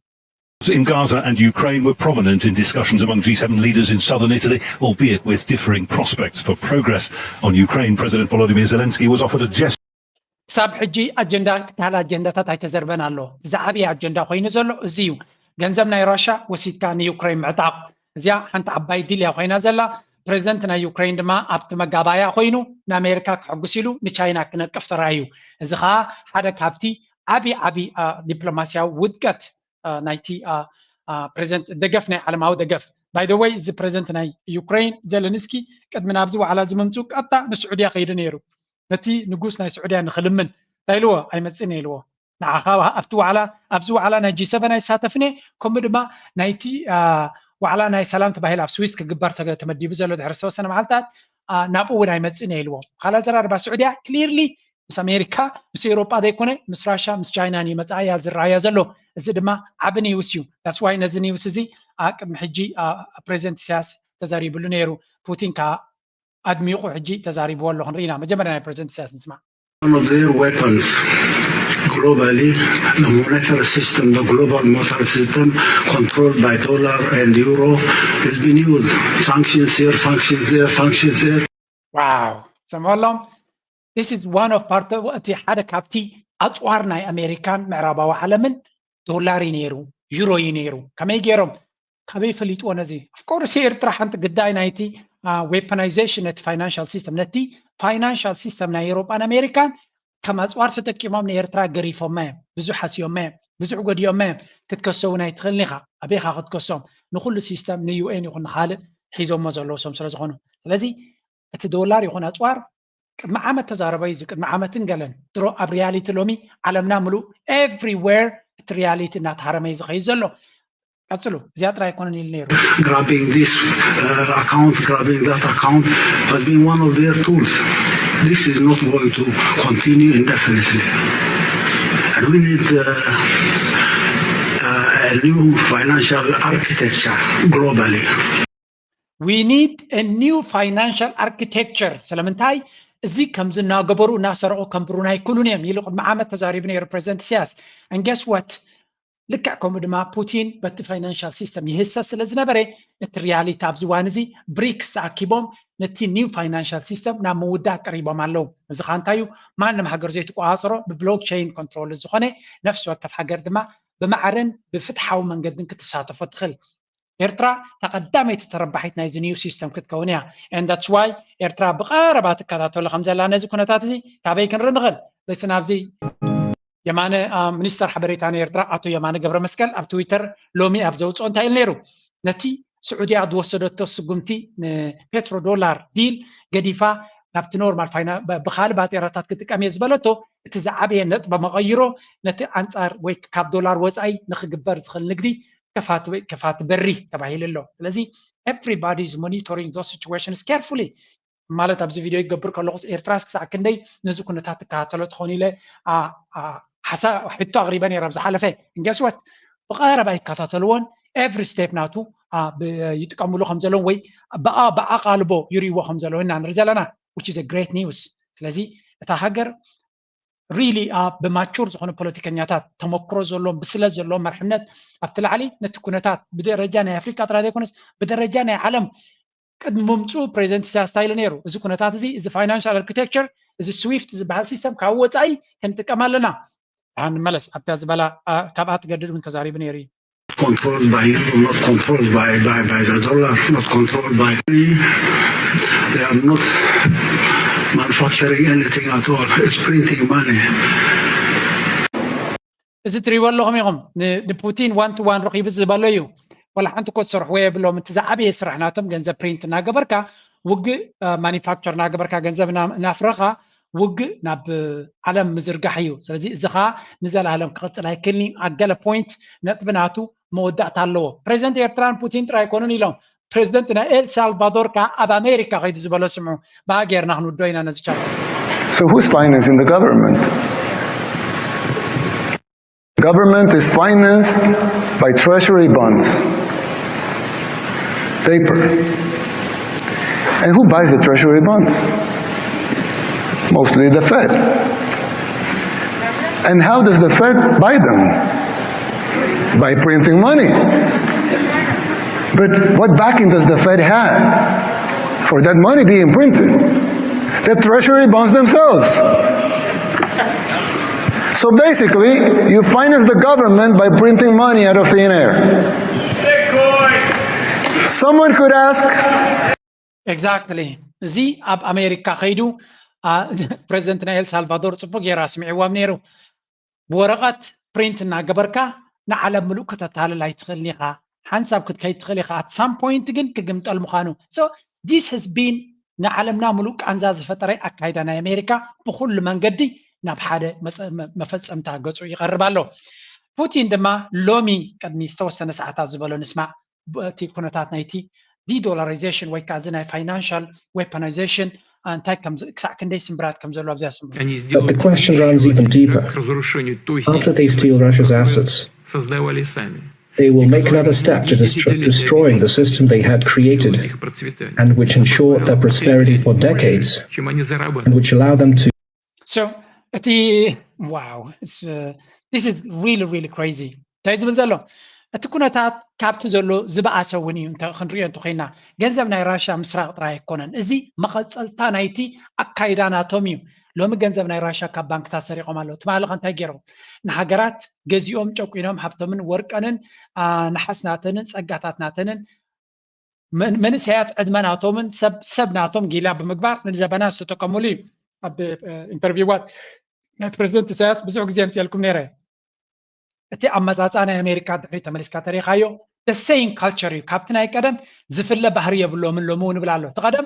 In Gaza and Ukraine were prominent in discussions among G seven leaders in southern Italy, albeit with differing prospects for progress. On Ukraine, President Volodymyr Zelensky was offered a gesture. ክሳብ ሕጂ ኣጀንዳ ትካል ኣጀንዳታት ኣይተዘርበን ኣሎ። ዝዓበየ ኣጀንዳ ኮይኑ ዘሎ እዚ እዩ። ገንዘብ ናይ ራሻ ወሲድካ ንዩክሬን ምዕጣቕ። እዚኣ ሓንቲ ዓባይ ዲል እያ ኮይና ዘላ። ፕሬዚደንት ናይ ዩክሬን ድማ ኣብቲ መጋባእያ ኮይኑ ንኣሜሪካ ክሕጉስ ኢሉ ንቻይና ክነቅፍ ተራእዩ። እዚ ከዓ ሓደ ካብቲ ዓብዪ ዓብዪ ዲፕሎማስያዊ ውድቀት ናይቲ ፕሬዚደንት ደገፍ ናይ ዓለማዊ ደገፍ። By the way እዚ ፕሬዚደንት ናይ ዩክሬን ዘለንስኪ ቅድሚ ናብዚ ዋዕላ እዚ ምምፅኡ ቀጥታ ንስዑድያ ከይዱ ነይሩ። ነቲ ንጉስ ናይ ስዑድያ ንክልምን እንታይ ኢልዎ? ኣይመፅእን እየ ኢልዎ። ንዓኻ ኣብቲ ዋዕላ ኣብዚ ዋዕላ ናይ ጂ ሰቨን ኣይሳተፍን እየ፣ ከምኡ ድማ ናይቲ ዋዕላ ናይ ሰላም ተባሂሉ ኣብ ስዊስ ክግበር ተመዲቡ ዘሎ ድሕሪ ዝተወሰነ መዓልታት ናብኡ እውን ኣይመፅእን እየ ኢልዎ። ካልእ ኣዘራርባ ስዑድያ ክሊርሊ ምስ ኣሜሪካ ምስ ኤውሮጳ ዘይኮነ ምስ ራሻ ምስ ቻይናን እዩ መፃእያ ዝረኣያ ዘሎ። እዚ ድማ ዓቢ ኒውስ እዩ። That's why ነዚ ኒውስ እዚ ቅድሚ ሕጂ ፕሬዚደንት ኢሳያስ ተዛሪብሉ ነይሩ። ፑቲን ከዓ ኣድሚቑ ሕጂ ተዛሪብዎ ኣሎ። ክንርኢ ኢና። መጀመርያ ናይ ፕሬዚደንት ኢሳያስ ንስማዕ። One of their weapons globally, the monetary system, the global monetary system controlled by dollar and euro has been used. Sanctions here, sanctions there, sanctions there. Wow. ሰምዖ ኣለኹም። This is one of part እቲ ሓደ ካብቲ ኣፅዋር ናይ ኣሜሪካን ምዕራባዊ ዓለምን ዶላር እዩ ነይሩ፣ ዩሮ እዩ ነይሩ። ከመይ ገይሮም? ካበይ ፈሊጥዎ ነዚ? Of course ኤርትራ ሓንቲ ግዳይ ናይቲ weaponization ነቲ financial system፣ ነቲ financial system ናይ ኤውሮጳን ኣሜሪካን ከም ኣፅዋር ተጠቂሞም ንኤርትራ ገሪፎማ እዮም፣ ብዙሕ ሃስዮማ እዮም፣ ብዙሕ ጎዲኦማ እዮም። ክትከሶ እውን ኣይትኽእልን ኢኻ። ኣበይ ኢኻ ክትከሶም? ንኹሉ system ንዩ ኤን ይኹን ንኻልእ ሒዞሞ ዘለዉ ሰም ስለ ዝኾኑ። ስለዚ እቲ ዶላር ይኹን ኣፅዋር ቅድሚ ዓመት ተዛረበ እዩ፣ ቅድሚ ዓመትን ገለን። ድሮ ኣብ ሪያሊቲ ሎሚ ዓለምና ምሉእ everywhere እቲ ሪያሊቲ እናተሃረመ እዩ ዝኸይድ ዘሎ። ቀፅሉ፣ እዚኣ ጥራይ ኣይኮነን ኢሉ ነይሩ። Grabbing this uh, account, grabbing that account has been one of their tools. This is not going to continue indefinitely. And we need uh, uh, a new financial architecture globally. We need a new financial architecture። ስለምንታይ? እዚ ከምዚ እናገበሩ እናሰረቑ ከንብሩና ኣይክእሉን እዮም ኢሉ ቅድሚ ዓመት ተዛሪቡ ነይሩ ፕሬዚደንት ኢሳያስ። And guess what? ልክዕ ከምኡ ድማ ፑቲን በቲ financial system ይህሰስ ስለ ዝነበረ እቲ ሪያሊቲ ኣብዚ እዋን እዚ ብሪክስ ተኣኪቦም ነቲ new financial system ናብ ምውዳእ ቀሪቦም ኣለዉ። እዚ ከዓ እንታይ እዩ? ማንም ሃገር ዘይትቆፃፀሮ ብብሎክቸይን ኮንትሮል ዝኾነ ነፍሲ ወከፍ ሃገር ድማ ብማዕረን ብፍትሓዊ መንገድን ክትሳተፎ ትኽእል። ኤርትራ እታ ቀዳመይቲ ተረባሒት ናይዚ new system ክትከውን እያ። And that's why ኤርትራ ብቐረባ ትከታተሎ ከም ዘላ ነዚ ኩነታት እዚ ካበይ ክንርኢ ንኽእል? በቲ ናብዚ የማነ ሚኒስተር ሓበሬታ ናይ ኤርትራ ኣቶ የማነ ገብረ መስቀል ኣብ ትዊተር ሎሚ ኣብ ዘውፅኦ እንታይ ኢሉ ነይሩ? ነቲ ስዑድያ ዝወሰደቶ ስጉምቲ ንፔትሮ ዶላር ዲል ገዲፋ ናብቲ ኖርማል ብካልእ ባጤራታት ክጥቀም እየ ዝበለቶ እቲ ዝዓበየ ነጥበ መቐይሮ ነቲ ኣንፃር ወይ ካብ ዶላር ወፃኢ ንክግበር ዝኽእል ንግዲ ከፋቲ በሪ ተባሂሉ ኣሎ። ስለዚ everybody is monitoring those situations carefully። ማለት ኣብዚ ቪድዮ ይገብር ከለኹስ ኤርትራስ ክሳዕ ክንደይ ነዚ ኩነታት ትከታተሎ ትኾን ኢለ ሓሳ ሕቶ ኣቕሪበ ነይረ ኣብ ዝሓለፈ። And guess what? ብቐረባ ይከታተልዎን every step ናቱ ይጥቀምሉ ከም ዘለውን ወይ ብኣቓልቦ ይርእይዎ ከም ዘለዉ ኢና ንርኢ ዘለና, which is a great news. ስለዚ እታ ሃገር really ብማቹር ዝኾኑ ፖለቲከኛታት ተመክሮ ዘለዎም ብስለት ዘለዎም መርሕነት ኣብቲ ላዕሊ ነቲ ኩነታት ብደረጃ ናይ ኣፍሪካ ጥራይ ዘይኮነስ ብደረጃ ናይ ዓለም ቅድሚ ምምፅኡ ፕሬዚደንት ኢሳያስ እንታይ ኢሉ ነይሩ? እዚ ኩነታት እዚ እዚ financial architecture እዚ ስዊፍት ዝበሃል ሲስተም ካብ ወፃኢ ክንጥቀም ኣለና። ንመለስ ኣብታ ዝበላ ካብኣ ትገድድ እውን ተዛሪቡ ነይሩ እዩ። Controlled by euro, not controlled by, by, by the dollar, not controlled by. They are not manufacturing anything at all. It's printing money. እዚ ትሪእዎ ኣለኹም ኢኹም ንፑቲን ዋን ቱ ዋን ረኺቡ ዝበሎ እዩ። ዋላ ሓንቲ እኮ ዝሰርሕዎ የብሎም። እቲ ዝዓበየ ስራሕ ናቶም ገንዘብ ፕሪንት እናገበርካ ውግእ ማኒፋክቸር እናገበርካ ገንዘብ እናፍረኻ ውግእ ናብ ዓለም ምዝርጋሕ እዩ። ስለዚ እዚ ከዓ ንዘለኣለም ክቕፅል ኣይክእልን እዩ። ኣብ ገለ ፖይንት ነጥቢ ናቱ መወዳእታ ኣለዎ። ፕሬዚደንት ኤርትራን ፑቲን ጥራይ ኣይኮኑን ኢሎም። ፕሬዚደንት ናይ ኤል ሳልቫዶር ከዓ ኣብ ኣሜሪካ ከይዱ ዝበሎ ስምዑ። ብኣ ጌርና ክንውዶ ኢና ነዚ ቻፕተር። So who's financing the government? Government is financed by treasury bonds, paper. And who buys the treasury bonds? Mostly the Fed. And how does the Fed buy them? By printing money. But what backing does the Fed have for that money being printed? The treasury bonds themselves. So basically, you finance the government by printing money out of thin air. Someone could ask. Exactly. እዚ ኣብ ኣሜሪካ ከይዱ ፕሬዚደንት ናይ ኤል ሳልቫዶር ፅቡቅ ጌራ ስምዒዎም ነይሩ። ብወረቐት ፕሪንት እናገበርካ ንዓለም ምሉእ ከተታልል ኣይትኽእልን ኢኻ። ሓንሳብ ክትከይድ ትኽእል ኢኻ። At some point ግን ክግምጠል ምዃኑ። So this has been ንዓለምና ምሉእ ቃንዛ ዝፈጠረ ኣካይዳ ናይ ኣሜሪካ ብኩሉ መንገዲ ናብ ሓደ መፈፀምታ ገፁ ይቐርብ ኣሎ። ፑቲን ድማ ሎሚ ቅድሚ ዝተወሰነ ሰዓታት ዝበሎ ንስማዕ። እቲ ኩነታት ናይቲ ዲዶላራይዜሽን ወይ ከዓ እዚ ናይ ፋይናንሻል ዌፐናይዜሽን እንታይ ክሳዕ ክንደይ ስምብራት ከም ዘሎ ኣብዚኣ ስምብራት። But the question runs even deeper. After they steal Russia's assets, they will make another step to destroying the system they had created and which ensured their prosperity for decades and which allowed them to So እቲ wow, this is really really crazy. እንታይ ዝብል ዘሎ እቲ ኩነታት ካብቲ ዘሎ ዝበኣሰ እውን እዩ። እንተ ክንሪኦ እንተኮይና፣ ገንዘብ ናይ ራሻ ምስራቅ ጥራይ ኣይኮነን። እዚ መቐጸልታ ናይቲ ኣካይዳ ናቶም እዩ። ሎሚ ገንዘብ ናይ ራሻ ካብ ባንክታት ሰሪቆም ኣለዉ። ትማሊ ከ እንታይ ገይሮም? ንሃገራት ገዚኦም ጨቁኖም ሃብቶምን ወርቀንን፣ አ፣ ነሓስ ናተንን ጸጋታት ናተንን መን-፣ መንእሰያት ዕድመ ናቶምን ሰብ፣ ሰብ ናቶም ጊላ ብምግባር ንዘበና ዝተጠቀሙሉ እዩ። ኣብ፣ እ፣ ኢንተርቪዋት ናይ ፕረዚደንት ኢሳያስ ብዙሕ ግዜ ኣምፅኤልኩም ነይረ። እቲ ኣመፃፅኣ ናይ ኣሜሪካ ድሕሪ ተመሊስካ ተሪኻዮ፣ the same culture እዩ። ካብቲ ናይ ቀደም ዝፍለ ባህሪ የብሎምን። ሎሚ እውን ይብል ኣሎ። እቲ ቀደም፣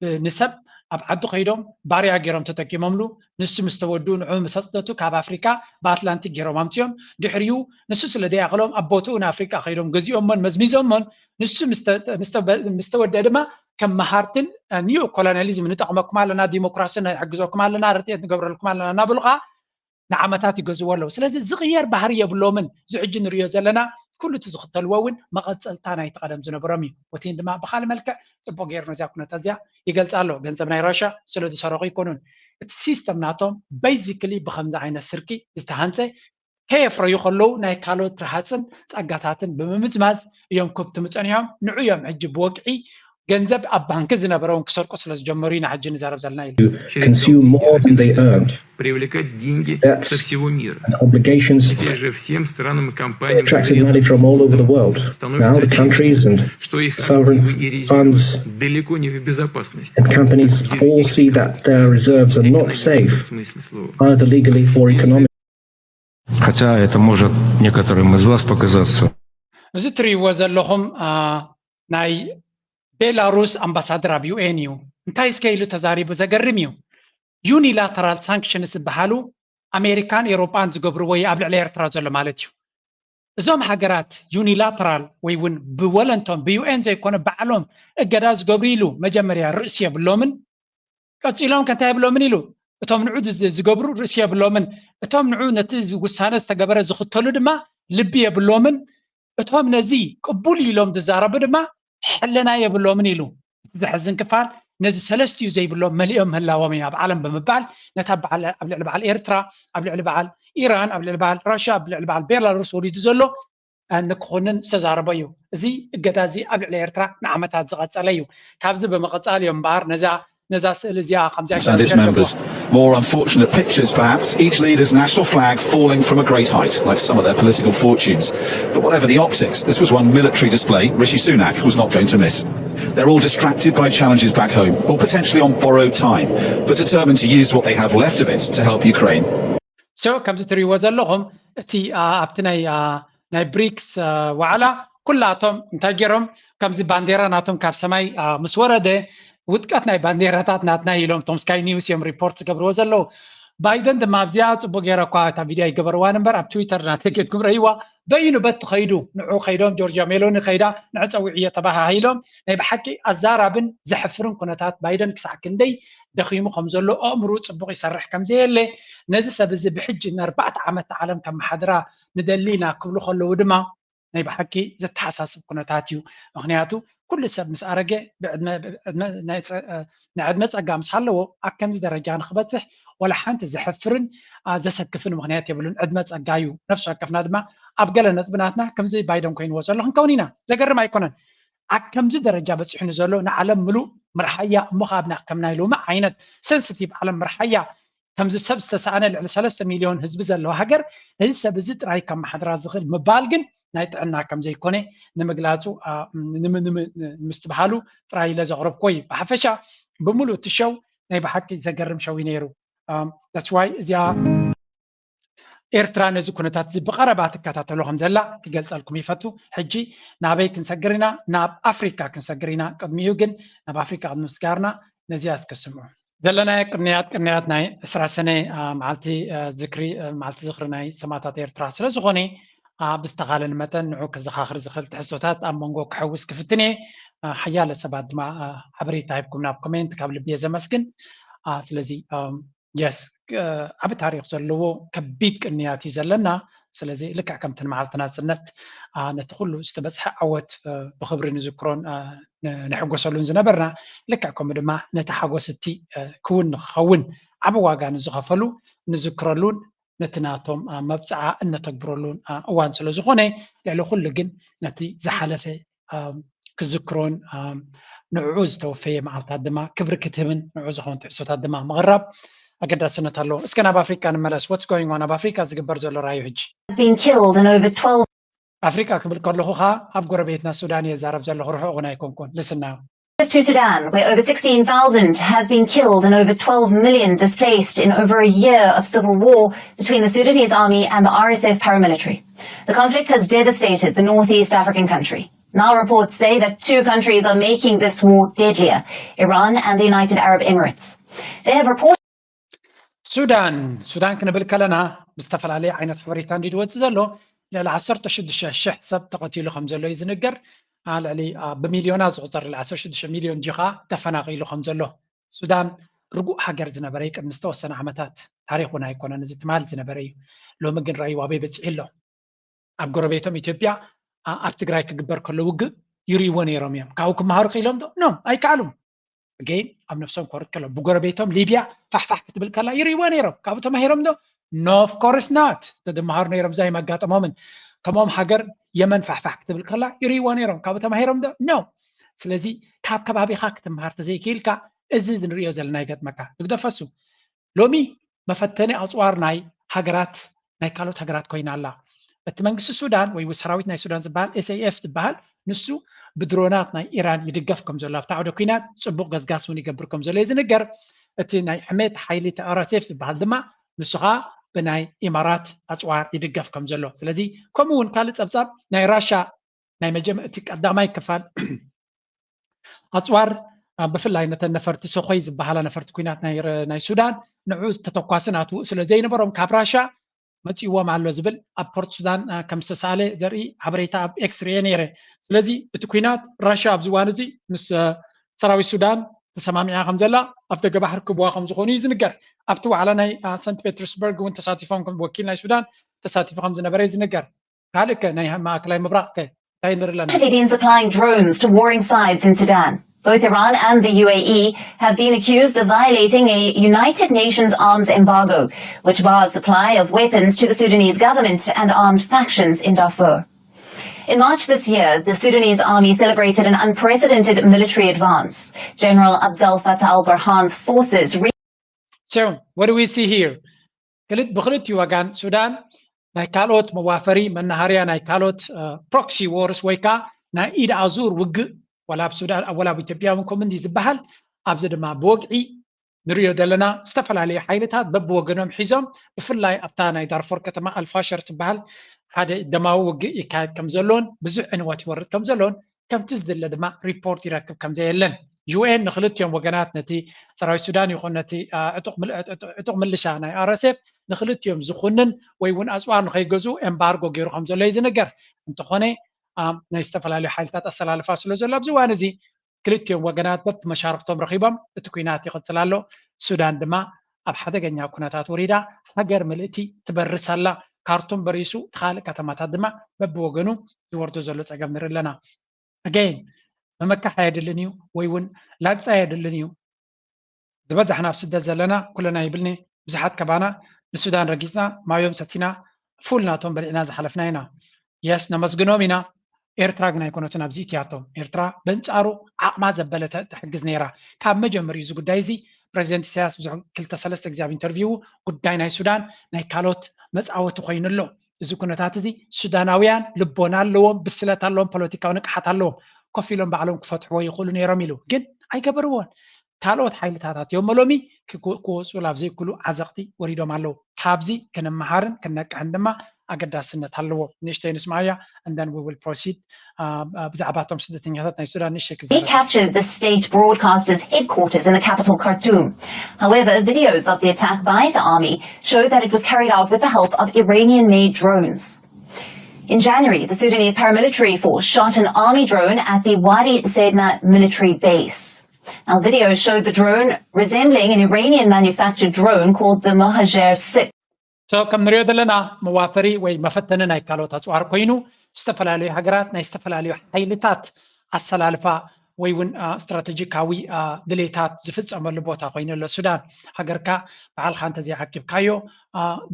እ፣ ንሰብ ኣብ ዓዱ ከይዶም ባርያ ገይሮም ተጠቂሞምሉ። ንሱ ምስ ተወዱ፣ ንዑ ምስ ኣፅደቱ ካብ ኣፍሪካ ብኣትላንቲክ ገይሮም ኣምፅኦም። ድሕሪኡ ንሱ ስለ ዘይኣኽሎም ኣብ ቦትኡ ንኣፍሪካ ከይዶም ገዚኦሞን መዝሚዞሞን። ንሱ ምስ ተ-፣ ምስ ተበ-፣ ምስ ተወደአ ድማ ከም መሃርትን፣ እ፣ ኒዮ ኮሎኒያሊዝም ንጠቕመኩም ኣለና፣ ዲሞክራሲ ንሕግዘኩም ኣለና፣ ርድኤት ንገብረልኩም ኣለና እናበሉ ከዓ ንዓመታት ይገዝዎ ኣለዉ። ስለዚ ዝቕየር ባህሪ የብሎምን። እዚ ሕጂ ንሪኦ ዘለና ኩሉ እቲ ዝኽተልዎ እውን መቐጸልታ ናይቲ ቀደም ዝነበሮም እዩ። ፑቲን ድማ ብኻልእ መልክዕ ጽቡቕ ገይሩ ነዚኣ ኩነታት እዚኣ ይገልጻ ኣሎ። ገንዘብ ናይ ራሻ ስለ ዝሰረቑ ኣይኮኑን። እቲ ሲስተም ናቶም ቤዚክሊ ብኸምዚ ዓይነት ስርቂ ዝተሃንጸ፣ ከየፍረዩ ከለዉ ናይ ካልኦት ረሃጽን ጸጋታትን ብምምዝማዝ እዮም ክብትሙ ጸኒሖም። ንዑ እዮም ሕጂ ብወግዒ ገንዘብ ኣብ ባንኪ ዝነበረ እውን ክሰርቁ ስለ ዝጀመሩ ኢና ሕጂ ንዛረብ ዘለና ኢሉ። Consume more than they earn. Привлекать деньги Debts со всего мира. And obligations Теперь же всем странам и компаниям attracted заметно, money from all over the world. Now the countries and что их sovereign активы и резервы funds далеко не в безопасности. and companies all see that their reserves are not В safe, смысле слова. either legally or economically. Хотя это может некоторым из вас показаться እዚ ትርእይዎ ዘለኹም፣ አ፣ ናይ ቤላሩስ ኣምባሳደር ኣብ ዩ ኤን እዩ። እንታይ እስከ ኢሉ ተዛሪቡ? ዘገርም እዩ። ዩኒላተራል ሳንክሽንስ ዝበሃሉ ኣሜሪካን ኤውሮጳን ዝገብርዎ እዩ ኣብ ልዕሊ ኤርትራ ዘሎ ማለት እዩ። እዞም ሃገራት ዩኒላተራል ወይ እውን ብወለንቶም ብዩ ኤን ዘይኮነ ባዕሎም እገዳ ዝገብሩ ኢሉ መጀመርያ ርእሲ የብሎምን። ቀጺሎም ከ እንታይ የብሎምን ኢሉ? እቶም ንዑ ዝ-፣ ዝገብሩ ርእሲ የብሎምን። እቶም ንዑ ነቲ ውሳነ ዝተገበረ ዝኽተሉ ድማ ልቢ የብሎምን። እቶም ነዚ ቅቡል ኢሎም ዝዛረቡ ድማ ሕልና የብሎምን ኢሉ። እቲ ዘሕዝን ክፋል ነዚ ሰለስቲኡ ዘይብሎም መሊኦም ምህላዎም እዩ ኣብ ዓለም ብምባል ነታ በዓል፣ ኣብ ልዕሊ በዓል ኤርትራ፣ ኣብ ልዕሊ በዓል ኢራን፣ ኣብ ልዕሊ በዓል ራሽያ፣ ኣብ ልዕሊ በዓል ቤላሩስ ወሪዱ ዘሎ ንክኹንን ዝተዛረቦ እዩ። እዚ እገዳ እዚ ኣብ ልዕሊ ኤርትራ ንዓመታት ዝቐጸለ እዩ። ካብዚ ብምቕጻል እዮም እምበኣር ነዛ፣ ነዛ ስእሊ እዚኣ ከምዚኣ And its members. More unfortunate pictures, perhaps, each leader's national flag falling from a great height, like some of their political fortunes. But whatever the optics, this was one military display Rishi Sunak was not going to miss. They're all distracted by challenges back home, or potentially on borrowed time, but determined to use what they have left of it to help Ukraine. So ከምዚ ትርእይዎ ዘለኹም እቲ፣ አ፣ ኣብቲ ናይ፣ አ፣ ናይ ብሪክስ፣ አ፣ ዋዕላ ኩላቶም እንታይ ገይሮም ከምዚ ባንዴራ ናቶም ካብ ሰማይ፣ አ፣ ምስ ወረደ ውድቀት ናይ ባንዴራታት ናትና ኢሎም እቶም ስካይ ኒውስ እዮም ሪፖርት ዝገብርዎ ዘለዉ። ባይደን ድማ ኣብዚኣ ጽቡቅ ገይረ እኳ እታ ቪድያ ይገበርዋን እምበር ኣብ ትዊተር ናተይ ጌድኩም ረእይዋ። በይኑ በቲ ከይዱ ንዑ ከይዶም ጆርጂያ ሜሎኒ ከይዳ ንዑ ጸዊዕዮ ተባሃሂሎም ናይ ብሓቂ ኣዛራብን ዘሕፍርን ኩነታት ባይደን ክሳዕ ክንደይ ደኺሙ ከም ዘሎ ኣእምሩ ጽቡቅ ይሰርሕ ከም ዘየለ ነዚ ሰብ እዚ ብሕጂ ንኣርባዕተ ዓመት ዓለም ከመሓድራ ንደሊ ኢና ክብሉ ከለዉ ድማ ናይ ብሓቂ ዘተሓሳስብ ኩነታት እዩ። ምክንያቱ ኩሉ ሰብ ምስ ኣረገ ብዕድመ፣ ብዕድመ፣ ናይ ጸ-፣ ናይ ዕድመ ጸጋ ምስ ሃለዎ ኣብ ከምዚ ደረጃ ንክበጽሕ ወላ ሓንቲ ዘሕፍርን፣ አ፣ ዘሰክፍን ምክንያት የብሉን። ዕድመ ጸጋ እዩ። ነፍሲ ወከፍና ድማ ኣብ ገለ ነጥቢ ናትና ከምዚ ባይደን ኮይንዎ ዘሎ ክንከውን ኢና። ዘገርም ኣይኮነን። ኣብ ከምዚ ደረጃ በጺሑ ንዘሎ ንዓለም ምሉእ ምርሓያ እሞ ካብና ከም ናይ ሎሚ ዓይነት ሰንስቲቭ ዓለም ምርሓያ ከምዚ ሰብ ዝተሳእነ ልዕሊ ሰለስተ ሚልዮን ህዝቢ ዘለዋ ሃገር እዚ ሰብ እዚ ጥራይ ከመሓድራ ዝኽእል ምባል ግን ናይ ጥዕና ከም ዘይኮነ ንምግላጹ፣ አ፣ ንም-፣ ንም-፣ ንምስትብሃሉ ጥራይ ኢለ ዘቕረብኩዎ እዩ። ብሓፈሻ ብምሉእ እቲ ሸው ናይ ብሓቂ ዘገርም ሸው እዩ ነይሩ። አ፣ that's why እዚኣ ኤርትራ ነዚ ኩነታት እዚ ብቐረባ ትከታተሎ ከም ዘላ ክገልጸልኩም ይፈቱ። ሕጂ ናበይ ክንሰግር ኢና? ናብ ኣፍሪካ ክንሰግር ኢና። ቅድሚኡ ግን ናብ ኣፍሪካ ቅድሚ ምስጋርና ነዚኣ እስከ ስምዑ። ዘለናዮ ቅንያት፣ ቅንያት ናይ ዕስራ ሰነ፣ አ፣ መዓልቲ፣ አ፣ ዝክሪ፣ አ፣ መዓልቲ ዝኽሪ ናይ ሰማእታት ኤርትራ ስለ ዝኾነ፣ አ፣ ብዝተኻለን መጠን ንዑ ክዘኻኽር ዝኽእል ትሕዝቶታት ኣብ መንጎ ክሕውስ ክፍትን እየ። አ፣ ሓያለ ሰባት ድማ፣ አ፣ ሓበሬታ ሂብኩም ናብ ኮሜንት ካብ ልቢ እየ ዘመስግን። አ፣ ስለዚ፣ አ፣ የስ፣ አ፣ ዓቢ ታሪኽ ዘለዎ ከቢድ ቅንያት እዩ ዘለና። ስለዚ ልክዕ ከምቲ ንመዓልቲ ናጽነት፣ አ፣ ነቲ ኩሉ ዝተበጽሐ ዓወት፣ አ፣ ብኽብሪ ንዝክሮን፣ አ፣ ን-፣ ንሕጎሰሉን ዝነበርና፣ ልክዕ ከምኡ ድማ ነቲ ሓጎስ እቲ፣ አ፣ ክውን ንክኸውን ዓቢ ዋጋ ንዝኸፈሉ ንዝክረሉን ነቲ ናቶም መብፅዓ እነተግብረሉን እዋን ስለ ዝኾነ፣ ልዕሊ ኩሉ ግን ነቲ ዝሓለፈ ክዝክሮን ንዕኡ ዝተወፈየ መዓልታት ድማ ክብሪ ክትህብን ንዕኡ ዝኾን ትሕዝቶታት ድማ ምቕራብ ኣገዳስነት ኣለዎ። እስከ ናብ ኣፍሪካ ንመለስ። What's going on ኣብ ኣፍሪካ ዝግበር ዘሎ ራእዩ ሕጂ? Has been killed and over twelve ኣፍሪካ ክብል ከለኹ ኸዓ ኣብ ጎረቤትና ሱዳን እየ ዛረብ ዘለኹ፣ ርሑቕ እውን ኣይኮንኩን። ልስና to Sudan, where over sixteen thousand have been killed and over twelve million displaced in over a year of civil war between the Sudanese army and the R S F paramilitary. The conflict has devastated the northeast African country. Now reports say that two countries are making this war deadlier, Iran and the United Arab Emirates. They have reported ሱዳን ሱዳን ክንብል ከለና ብዝተፈላለየ ዓይነት ሓበሬታ እንዲ ዝወፅእ ዘሎ ልዕሊ ዓሰርተ ሽዱሽተ ሽሕ ሰብ ተቐቲሉ ከም ዘሎ እዩ ዝንገር። ልዕሊ ብሚልዮናት ዝቑፀር ልዕሊ ዓሰርተ ሽዱሽተ ሚልዮን ዲኻ ተፈናቒሉ ከም ዘሎ። ሱዳን ርጉእ ሃገር ዝነበረ እዩ ቅድሚ ዝተወሰነ ዓመታት። ታሪክ እውን ኣይኮነን፣ እዚ ትማል ዝነበረ እዩ። ሎሚ ግን ራእዩ ኣበይ በፂሑ ኣሎ? ኣብ ጎረቤቶም ኢትዮጵያ ኣብ ትግራይ ክግበር ከሎ ውግእ ይርእይዎ ነይሮም እዮም። ካብኡ ክመሃሩ ክኢሎም ዶ? ኖ፣ ኣይከኣሉም። ገይን ኣብ ነፍሶም ኮርት ከሎ ብጎረቤቶም ሊብያ ፋሕፋሕ ክትብል ከላ ይርእይዎ ነይሮም። ካብኡ ተማሂሮም ዶ? No, of course not። ተደመሃሩ ነይሮም፣ እዛ ኣይመጋጠሞምን። ከምኦም ሃገር የመን ፋሕፋሕ ክትብል ከላ ይርእይዎ ነይሮም። ካብኡ ተማሂሮም ዶ? No። ስለዚ ካብ ከባቢኻ ክትመሃር ተዘይክኢልካ እዚ ንርእዮ ዘለና ይገጥመካ። ንግደፈሱ ሎሚ መፈተኒ ኣፅዋር ናይ ሃገራት ናይ ካልኦት ሃገራት ኮይና ኣላ። እቲ መንግስቲ ሱዳን ወይ ሰራዊት ናይ ሱዳን ዝበሃል S A F ዝበሃል ንሱ ብድሮናት ናይ ኢራን ይድገፍ ከም ዘሎ ኣብቲ ዓውደ ኩናት ፅቡቕ ገስጋስ እውን ይገብር ከም ዘሎ እዩ ዝንገር። እቲ ናይ ሕሜት ሓይሊ እቲ R S F ዝበሃል ድማ ንሱ ከዓ ብናይ ኢማራት ኣፅዋር ይድገፍ ከም ዘሎ። ስለዚ ከምኡ እውን ካልእ ፀብፃብ ናይ ራሻ ናይ መጀመ እቲ ቀዳማይ ክፋል ኣፅዋር ብፍላይ ነተን ነፈርቲ ሰኾይ ዝበሃላ ነፈርቲ ኩናት ናይ ሱዳን ንዑ ተተኳሲ ናቱ ስለ ዘይነበሮም ካብ ራሻ መፂዎም ኣሎ ዝብል ኣብ ፖርት ሱዳን ከም ዝተሳለ ዘርኢ ሓበሬታ ኣብ ኤክስ ርኤ ነይረ። ስለዚ እቲ ኩናት ራሻ ኣብዚ እዋን እዚ ምስ ሰራዊት ሱዳን ተሰማሚዓ ከም ዘላ ኣብ ደገ ባሕሪ ክብዋ ከም ዝኾኑ እዩ ዝንገር። ኣብቲ ዋዕላ ናይ ሰንት ፔተርስበርግ እውን ተሳቲፎም ወኪል ናይ ሱዳን ተሳቲፉ ከም ዝነበረ እዩ ዝንገር። ካልእ ከ ናይ ማእከላይ ምብራቕ ከ እንታይ ንርኢ ኣለና? Been supplying drones to warring sides in Sudan. Both Iran and the U A E have been accused of violating a United Nations arms embargo, which bars supply of weapons to the Sudanese government and armed factions in Darfur. In March this year, the Sudanese army celebrated an unprecedented military advance. General Abdel Fattah al Burhan's forces So, what do we see here? ብክልቲኡ ወገን ሱዳን ናይ ካልኦት መዋፈሪ መናሃርያ ናይ ካልኦት proxy wars ወይ ከዓ ናይ ኢድ ኣዙር ውግእ፣ ዋላ ኣብ ሱዳን ወላ ኣብ ኢትዮጵያ እውን ከምኡ እንዲ ዝበሃል። ኣብዚ ድማ ብወግዒ ንሪኦ ዘለና ዝተፈላለዩ ሓይልታት በብወገኖም ሒዞም ብፍላይ ኣብታ ናይ ዳርፎር ከተማ ኣልፋሸር ትበሃል ሓደ ደማዊ ውግእ ይካየድ ከም ዘሎን ብዙሕ ዕንወት ይወርድ ከም ዘሎን ከምቲ ዝድለ ድማ ሪፖርት ይረክብ ከም ዘየለን። ዩ ኤን ንክልቲኦም ወገናት ነቲ ሰራዊት ሱዳን ይኹን ነቲ ዕጡቕ ምልሻ ናይ R S F ንክልቲኦም ዝኹንን ወይ እውን ኣፅዋር ንከይገዝኡ ኤምባርጎ ገይሩ ከም ዘሎ እዩ ዝንገር። እንተኾነ ናይ ዝተፈላለዩ ሓይልታት ኣሰላልፋ ስለ ዘሎ ኣብዚ እዋን እዚ ክልቲኦም ወገናት በብመሻርክቶም ረኺቦም እቲ ኩናት ይቕፅል ኣሎ። ሱዳን ድማ ኣብ ሓደገኛ ኩነታት ወሪዳ ሃገር ምልእቲ ትበርስ ኣላ። ካርቱም በሪሱ እቲ ካልእ ከተማታት ድማ በብወገኑ ዝወርዶ ዘሎ ፀገም ንርኢ ኣለና። ኣገይን መመካሕ ኣየድልን እዩ ወይ እውን ላግፃ ኣየድልን እዩ። ዝበዛሕና ኣብ ስደት ዘለና ኩለና ይብልኒ። ብዙሓት ከባና ንሱዳን ረጊፅና ማዮም ሰቲና ፉል ናቶም በሊዕና ዝሓለፍና ኢና። የስ ነመስግኖም ኢና። ኤርትራ ግን ኣይኮነትን ኣብዚ እትያቶም። ኤርትራ በንፃሩ ዓቕማ ዘበለ ትሕግዝ ነይራ። ካብ መጀመሪኡ እዚ ጉዳይ እዚ ፕሬዚደንት ኢሳያስ ብዙሕ ክልተ ሰለስተ ግዜ ኣብ ኢንተርቪው ጉዳይ ናይ ሱዳን ናይ ካልኦት መፃወቲ ኮይኑ ኣሎ። እዚ ኩነታት እዚ ሱዳናውያን ልቦና ኣለዎም፣ ብስለት ኣለዎም፣ ፖለቲካዊ ንቅሓት ኣለዎም። ኮፍ ኢሎም ባዕሎም ክፈትሕዎ ይኽእሉ ነይሮም ኢሉ ግን ኣይገበርዎን። ካልኦት ሓይልታት ኣትዮም ሎሚ ክወፁ ላብ ዘይክሉ ዓዘቕቲ ወሪዶም ኣለዉ። ካብዚ ክንመሃርን ክነቅሕን ድማ ኣገዳስነት ኣለዎ። ንእሽተይ ንስማያ and then we will proceed ብዛዕባቶም ስደተኛታት ናይ ሱዳን ንእሽተይ ክዛረብ። Captured the state broadcaster's headquarters in the capital Khartoum. However, videos of the attack by the army show that it was carried out with the help of Iranian-made drones. In January, the Sudanese paramilitary force shot an army drone at the Wadi Sedna military base. Now, videos showed the drone resembling an Iranian-manufactured drone called the Mohajer six. So ከም ንሪኦ ዘለና መዋፈሪ ወይ መፈተኒ ናይ ካልኦት ኣፅዋር ኮይኑ ዝተፈላለዩ ሃገራት ናይ ዝተፈላለዩ ሓይልታት ኣሰላልፋ ወይ እውን ስትራተጂካዊ ድሌታት ዝፍፀመሉ ቦታ ኮይኑ ኣሎ። ሱዳን ሃገርካ ባዕልካ እንተዘይዓቂብካዮ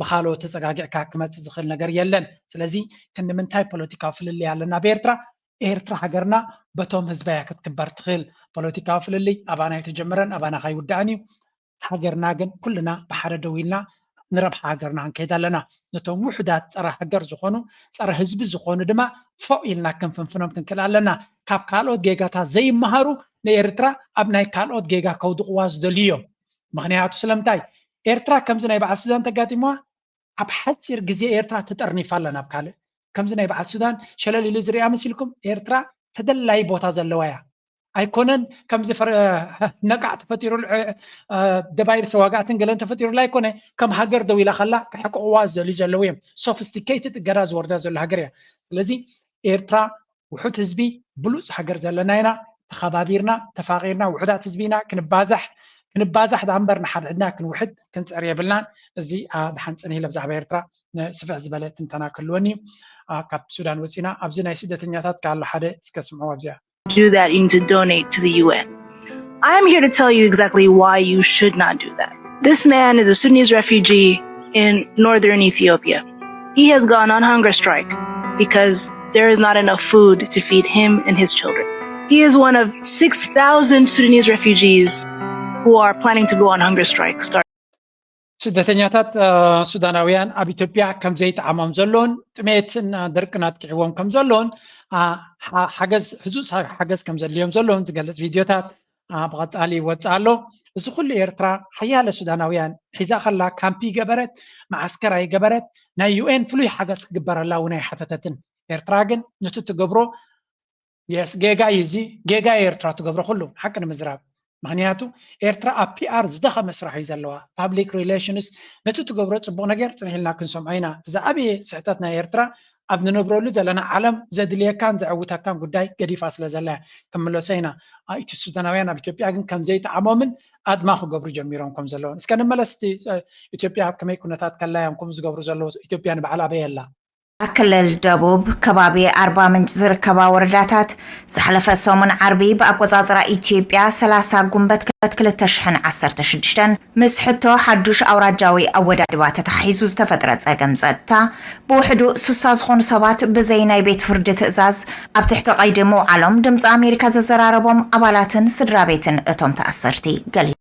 ብካልኦት ተፀጋጊዕካ ክመፅእ ዝኽእል ነገር የለን። ስለዚ ክንዲ ምንታይ ፖለቲካዊ ፍልልይ ኣለና ብኤርትራ? ኤርትራ ሃገርና በቶም ህዝባ እያ ክትክበር ትኽእል። ፖለቲካዊ ፍልልይ ኣባና ኣይተጀመረን፣ ኣባና ካይውዳእን እዩ። ሃገርና ግን ኩልና ብሓደ ደው ኢልና ንረብሓ ሃገርና ክንከይድ ኣለና። ነቶም ውሑዳት ፀረ ሃገር ዝኾኑ፣ ፀረ ህዝቢ ዝኾኑ ድማ ፎእ ኢልና ክንፍንፍኖም ክንክእል ኣለና። ካብ ካልኦት ጌጋታት ዘይመሃሩ ንኤርትራ ኣብ ናይ ካልኦት ጌጋ ከውድቕዋ ዝደልዩ እዮም። ምኽንያቱ ስለምንታይ? ኤርትራ ከምዚ ናይ በዓል ሱዳን ተጋጢምዋ ኣብ ሓፂር ግዜ ኤርትራ ተጠርኒፋ ኣላ ናብ ካልእ። ከምዚ ናይ በዓል ሱዳን ሸለል ኢሉ ዝሪኣ መሲልኩም? ኤርትራ ተደላይ ቦታ ዘለዋ እያ። ኣይኮነን ከምዚ ነቃዕ ተፈጢሩ ደባይ ተዋጋእትን ገለን ተፈጢሩላ ኣይኮነ፣ ከም ሃገር ደው ኢላ ከላ ክሕቅቕዋ ዝደልዩ ዘለዉ እዮም። ሶፊስቲኬትድ እገዳ ዝወርዳ ዘሎ ሃገር እያ። ስለዚ ኤርትራ ውሑድ ህዝቢ ብሉፅ ሃገር ዘለና ኢና። ተኸባቢርና ተፋቒርና ውሑዳት ህዝቢ ኢና። ክንባዛሕ ክንባዛሕ ዳኣ እምበር ንሓድሕድና ክንውሕድ ክንፅዕር የብልናን። እዚ ድሓን ፅን ኢለ ብዛዕባ ኤርትራ ስፍሕ ዝበለ ትንተና ክህልወኒ እዩ። ካብ ሱዳን ወፂና ኣብዚ ናይ ስደተኛታት ካሎ ሓደ እስከ ስምዑ ኣብዚኣ። Do that and to donate to the U N. I'm here to tell you exactly why you should not do that. This man is a Sudanese refugee in northern Ethiopia. He has gone on hunger strike because there is not enough food to feed him and his children. He is one of six thousand Sudanese refugees who are planning to go on hunger strike. Start ስደተኛታት ሱዳናውያን ኣብ ኢትዮጵያ ከም ዘይጠዓሞም ዘሎን ጥሜትን ድርቅን ኣጥቂዕዎም ከም ዘሎን ሓገዝ ህዙስ ሓገዝ ከም ዘድልዮም ዘሎን ዝገልጽ ቪድዮታት ብቐጻሊ ይወጽእ ኣሎ። እዚ ኩሉ ኤርትራ ሓያለ ሱዳናውያን ሒዛ ከላ ካምፕ ይገበረት፣ መዓስከር ኣይገበረት፣ ናይ ዩ ኤን ፍሉይ ሓገዝ ክግበረላ እውን ኣይሓተተትን። ኤርትራ ግን ነቲ ትገብሮ የስ ጌጋ እዩ እዚ ጌጋ ኤርትራ ትገብሮ ኩሉ ሓቂ ንምዝራብ። ምክንያቱ ኤርትራ ኣብ ፒኣር ዝደኸመ ስራሕ እዩ ዘለዋ። ፓብሊክ ሪሌሽንስ ነቲ ትገብሮ ፅቡቅ ነገር ፅንሕ ኢልና ክንሰምዖ ኢና። እቲ ዝዓበየ ስሕተት ናይ ኤርትራ ኣብ ንነብረሉ ዘለና ዓለም ዘድልየካን ዘዕውተካን ጉዳይ ገዲፋ ስለ ዘላ እያ። ክምለሶ ኢና። እቲ ሱዳናውያን ኣብ ኢትዮጵያ ግን ከም ዘይጠዓሞምን ኣድማ ክገብሩ ጀሚሮም ከም ዘለውን። እስከ ንመለስ እቲ ኢትዮጵያ ኣብ ከመይ ኩነታት ከላ እዮም ከምኡ ዝገብሩ ዘለዉ? ኢትዮጵያ ንባዕላ ኣበይ ኣላ? ኣብ ክልል ደቡብ ከባቢ ኣርባ ምንጭ ዝርከባ ወረዳታት ዝሓለፈ ሰሙን ዓርቢ ብኣቆፃፅራ ኢትዮጵያ ሰላሳ ጉንበት ክልተ ሽሕን ዓሰርተ ሽዱሽተን ምስ ሕቶ ሓዱሽ ኣውራጃዊ ኣወዳድባ ተተሓሒዙ ዝተፈጥረ ፀገም ፀጥታ ብውሕዱ ሱሳ ዝኾኑ ሰባት ብዘይ ናይ ቤት ፍርዲ ትእዛዝ ኣብ ትሕቲ ቀይዲ ምውዓሎም ድምፂ ኣሜሪካ ዘዘራረቦም ኣባላትን ስድራ ቤትን እቶም ተኣሰርቲ ገሊፆም።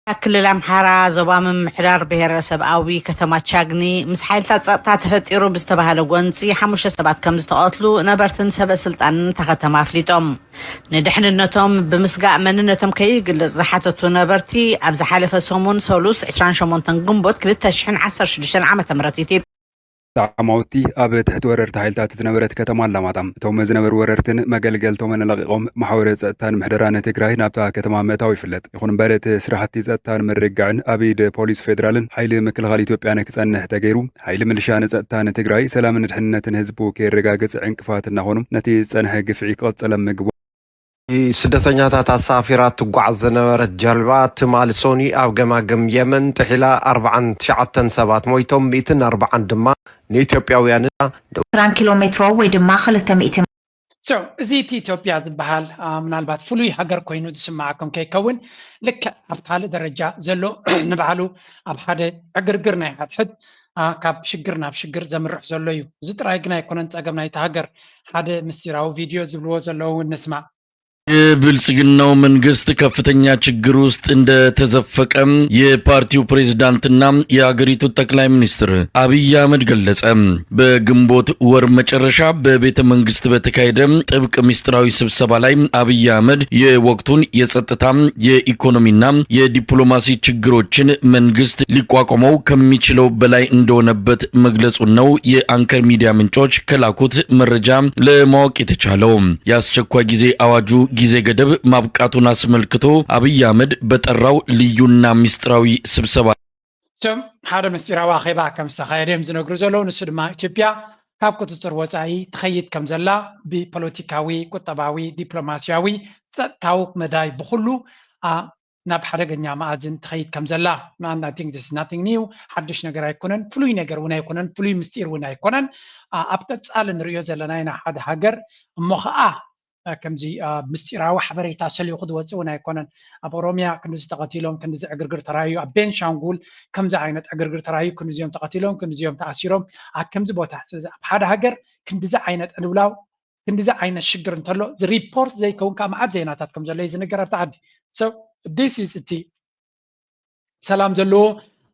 ኣብ ክልል ኣምሓራ ዞባ ምምሕዳር ብሄረሰብ ኣዊ ከተማ ቻግኒ ምስ ሓይልታት ጸጥታ ተፈጢሩ ብዝተባህለ ጎንጺ ሓሙሽተ ሰባት ከም ዝተቐትሉ ነበርትን ሰበ ስልጣንን እታ ከተማ ኣፍሊጦም። ንድሕንነቶም ብምስጋእ መንነቶም ከይግለጽ ዝሓተቱ ነበርቲ ኣብ ዝሓለፈ ሰሙን ሰሉስ ዕስራን ሸሞንተን ግንቦት ክልተ ሽሕን ዓሰርተ ሽዱሽተን ዓመተ ምህረት ኢትዮጵያ ጣዕማውቲ ኣብ ትሕቲ ወረርቲ ሓይልታት ዝነበረት ከተማ ኣላማጣ እቶም ዝነበሩ ወረርትን መገልገልቶምን ለቒቖም ማሕበረ ፀጥታን ምሕደራን ትግራይ ናብታ ከተማ ምእታው ይፍለጥ። ይኹን እምበር እቲ ስራሕቲ ፀጥታን ምርግጋዕን ኣብ ኢድ ፖሊስ ፌዴራልን ሓይሊ ምክልኻል ኢትዮጵያን ክፀንሕ ተገይሩ። ሓይሊ ምልሻ ንፀጥታን ትግራይ ሰላምን ድሕንነትን ህዝቡ ከየረጋግፅ ዕንቅፋት እናኾኑ ነቲ ዝፀንሐ ግፍዒ ክቕፅል ኣብ ምግባር ስደተኛታት ኣሳፊራ ትጓዓዝ ዝነበረት ጀልባ ትማሊ ሶኒ ኣብ ገማግም የመን ጥሒላ ኣርብዓን ትሽዓተን ሰባት ሞይቶም፣ ሚእትን ኣርብዓን ድማ ንኢትዮጵያውያንን ዕስራን ኪሎ ሜትሮ ወይ ድማ ክልተ ሚእቲ So እዚ እቲ ኢትዮጵያ ዝበሃል ምናልባት ፍሉይ ሃገር ኮይኑ ዝስምዓኩም ከይከውን ልክዕ ኣብ ካልእ ደረጃ ዘሎ ንባዕሉ ኣብ ሓደ ዕግርግር ናይ ሓድሕድ ካብ ሽግር ናብ ሽግር ዘምርሕ ዘሎ እዩ። እዚ ጥራይ ግን ኣይኮነን ጸገም ናይቲ ሃገር። ሓደ ምስጢራዊ ቪድዮ ዝብልዎ ዘለዉ እውን ንስማዕ። የብልጽግናው መንግስት ከፍተኛ ችግር ውስጥ እንደተዘፈቀ የፓርቲው ፕሬዝዳንትና የአገሪቱ ጠቅላይ ሚኒስትር አብይ አህመድ ገለጸ። በግንቦት ወር መጨረሻ በቤተ መንግስት በተካሄደ ጥብቅ ሚስጥራዊ ስብሰባ ላይ አብይ አህመድ የወቅቱን የጸጥታ፣ የኢኮኖሚና የዲፕሎማሲ ችግሮችን መንግስት ሊቋቋመው ከሚችለው በላይ እንደሆነበት መግለጹን ነው የአንከር ሚዲያ ምንጮች ከላኩት መረጃ ለማወቅ የተቻለው። የአስቸኳይ ጊዜ አዋጁ ጊዜ ገደብ ማብቃቱን አስመልክቶ አብይ አህመድ በጠራው ልዩና ሚስጥራዊ ስብሰባ እቶም ሓደ ምስጢራዊ ኣኼባ ከም ዝተኻየደ እዮም ዝነግሩ ዘለዉ። ንሱ ድማ ኢትዮጵያ ካብ ቁፅፅር ወፃኢ ትኸይድ ከም ዘላ ብፖለቲካዊ፣ ቁጠባዊ፣ ዲፕሎማሲያዊ፣ ፀጥታዊ መዳይ ብኩሉ ናብ ሓደገኛ መኣዝን ትኸይድ ከም ዘላ ናቲንግ ስ ናቲንግ ኒው ሓድሽ ነገር ኣይኮነን፣ ፍሉይ ነገር እውን ኣይኮነን፣ ፍሉይ ምስጢር እውን ኣይኮነን። ኣብ ቀፃሊ ንሪኦ ዘለና ኢና ሓደ ሃገር እሞ ከዓ ከምዚ ምስጢራዊ ሓበሬታ ሰሊኹ ዝወፅእ እውን ኣይኮነን። ኣብ ኦሮሚያ ክንድዚ ተቐቲሎም፣ ክንድዚ ዕግርግር ተራእዩ፣ ኣብ ቤንሻንጉል ከምዚ ዓይነት ዕግርግር ተራእዩ፣ ክንድዚኦም ተቐቲሎም፣ ክንድዚኦም ተኣሲሮም ኣብ ከምዚ ቦታ። ስለዚ ኣብ ሓደ ሃገር ክንድዚ ዓይነት ዕልውላው፣ ክንድዚ ዓይነት ሽግር እንተሎ ሪፖርት ዘይከውን ከዓ መዓት ዜናታት ከም ዘሎ እዩ ዝንገር ኣብቲ ዓዲ። So this is እቲ ሰላም ዘለዎ፣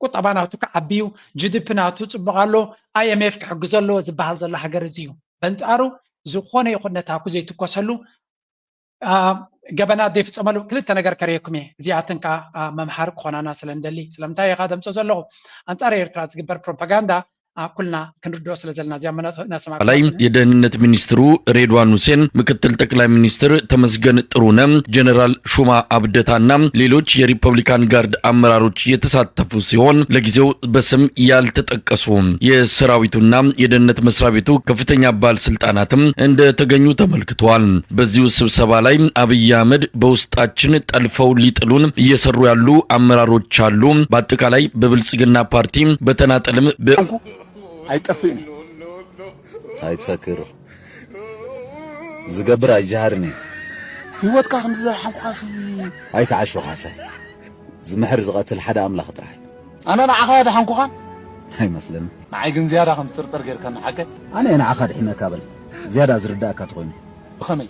ቁጠባ ናቱ ክዓቢ እዩ፣ ጂ ዲ ፒ ናቱ ፅቡቕ ኣሎ፣ ኣይ ኤም ኤፍ ክሕግዞ ኣለዎ ዝበሃል ዘሎ ሃገር እዚ እዩ። በንፃሩ ዝኾነ ይኹን ነታኩ ዘይትኮሰሉ ገበናት ዘይፍፀመሉ ክልተ ነገር ከርእየኩም እየ። እዚኣተን ከዓ መምሃሪ ክኾናና ስለ እንደሊ። ስለምንታይ ኢኻ ደምፆ ዘለኹ? ኣንፃር ኤርትራ ዝግበር ፕሮፓጋንዳ ኩልና ክንርድኦ ስለ ዘለና እዚኣ መናሰማ ላይ የደህንነት ሚኒስትሩ ሬድዋን ሁሴን፣ ምክትል ጠቅላይ ሚኒስትር ተመስገን ጥሩነ፣ ጀነራል ሹማ ኣብደታና ሌሎች የሪፐብሊካን ጋርድ አመራሮች የተሳተፉ ሲሆን ለጊዜው በስም ያልተጠቀሱ የሰራዊቱና የደህንነት መስሪያ ቤቱ ከፍተኛ ባለስልጣናትም እንደተገኙ ተመልክተዋል። በዚሁ ስብሰባ ላይ አብይ አህመድ በውስጣችን ጠልፈው ሊጥሉን እየሰሩ ያሉ አመራሮች አሉ። በአጠቃላይ በብልጽግና ፓርቲ በተናጠልም በ ኣይጠፍእን እዩ። ኣይትፈክር ዝገብር ኣይጀሃርን እዩ። ህይወትካ ከምዚ ዘርሓምኳሲ ኣይትዓሹ ካሳይ። ዝምሕር ዝቐትል ሓደ ኣምላኽ ጥራሕ እዩ። ኣነ ንዓኻ ያድሓንኩኻን ኣይመስለኒ። ንዓይ ግን ዝያዳ ከም ትጥርጠር ጌርካኒ ሓቀ ኣነ እየ ንዓኻ ድሒነካ በል። ዝያዳ ዝርዳእካ ተኾይኑ። ብኸመይ?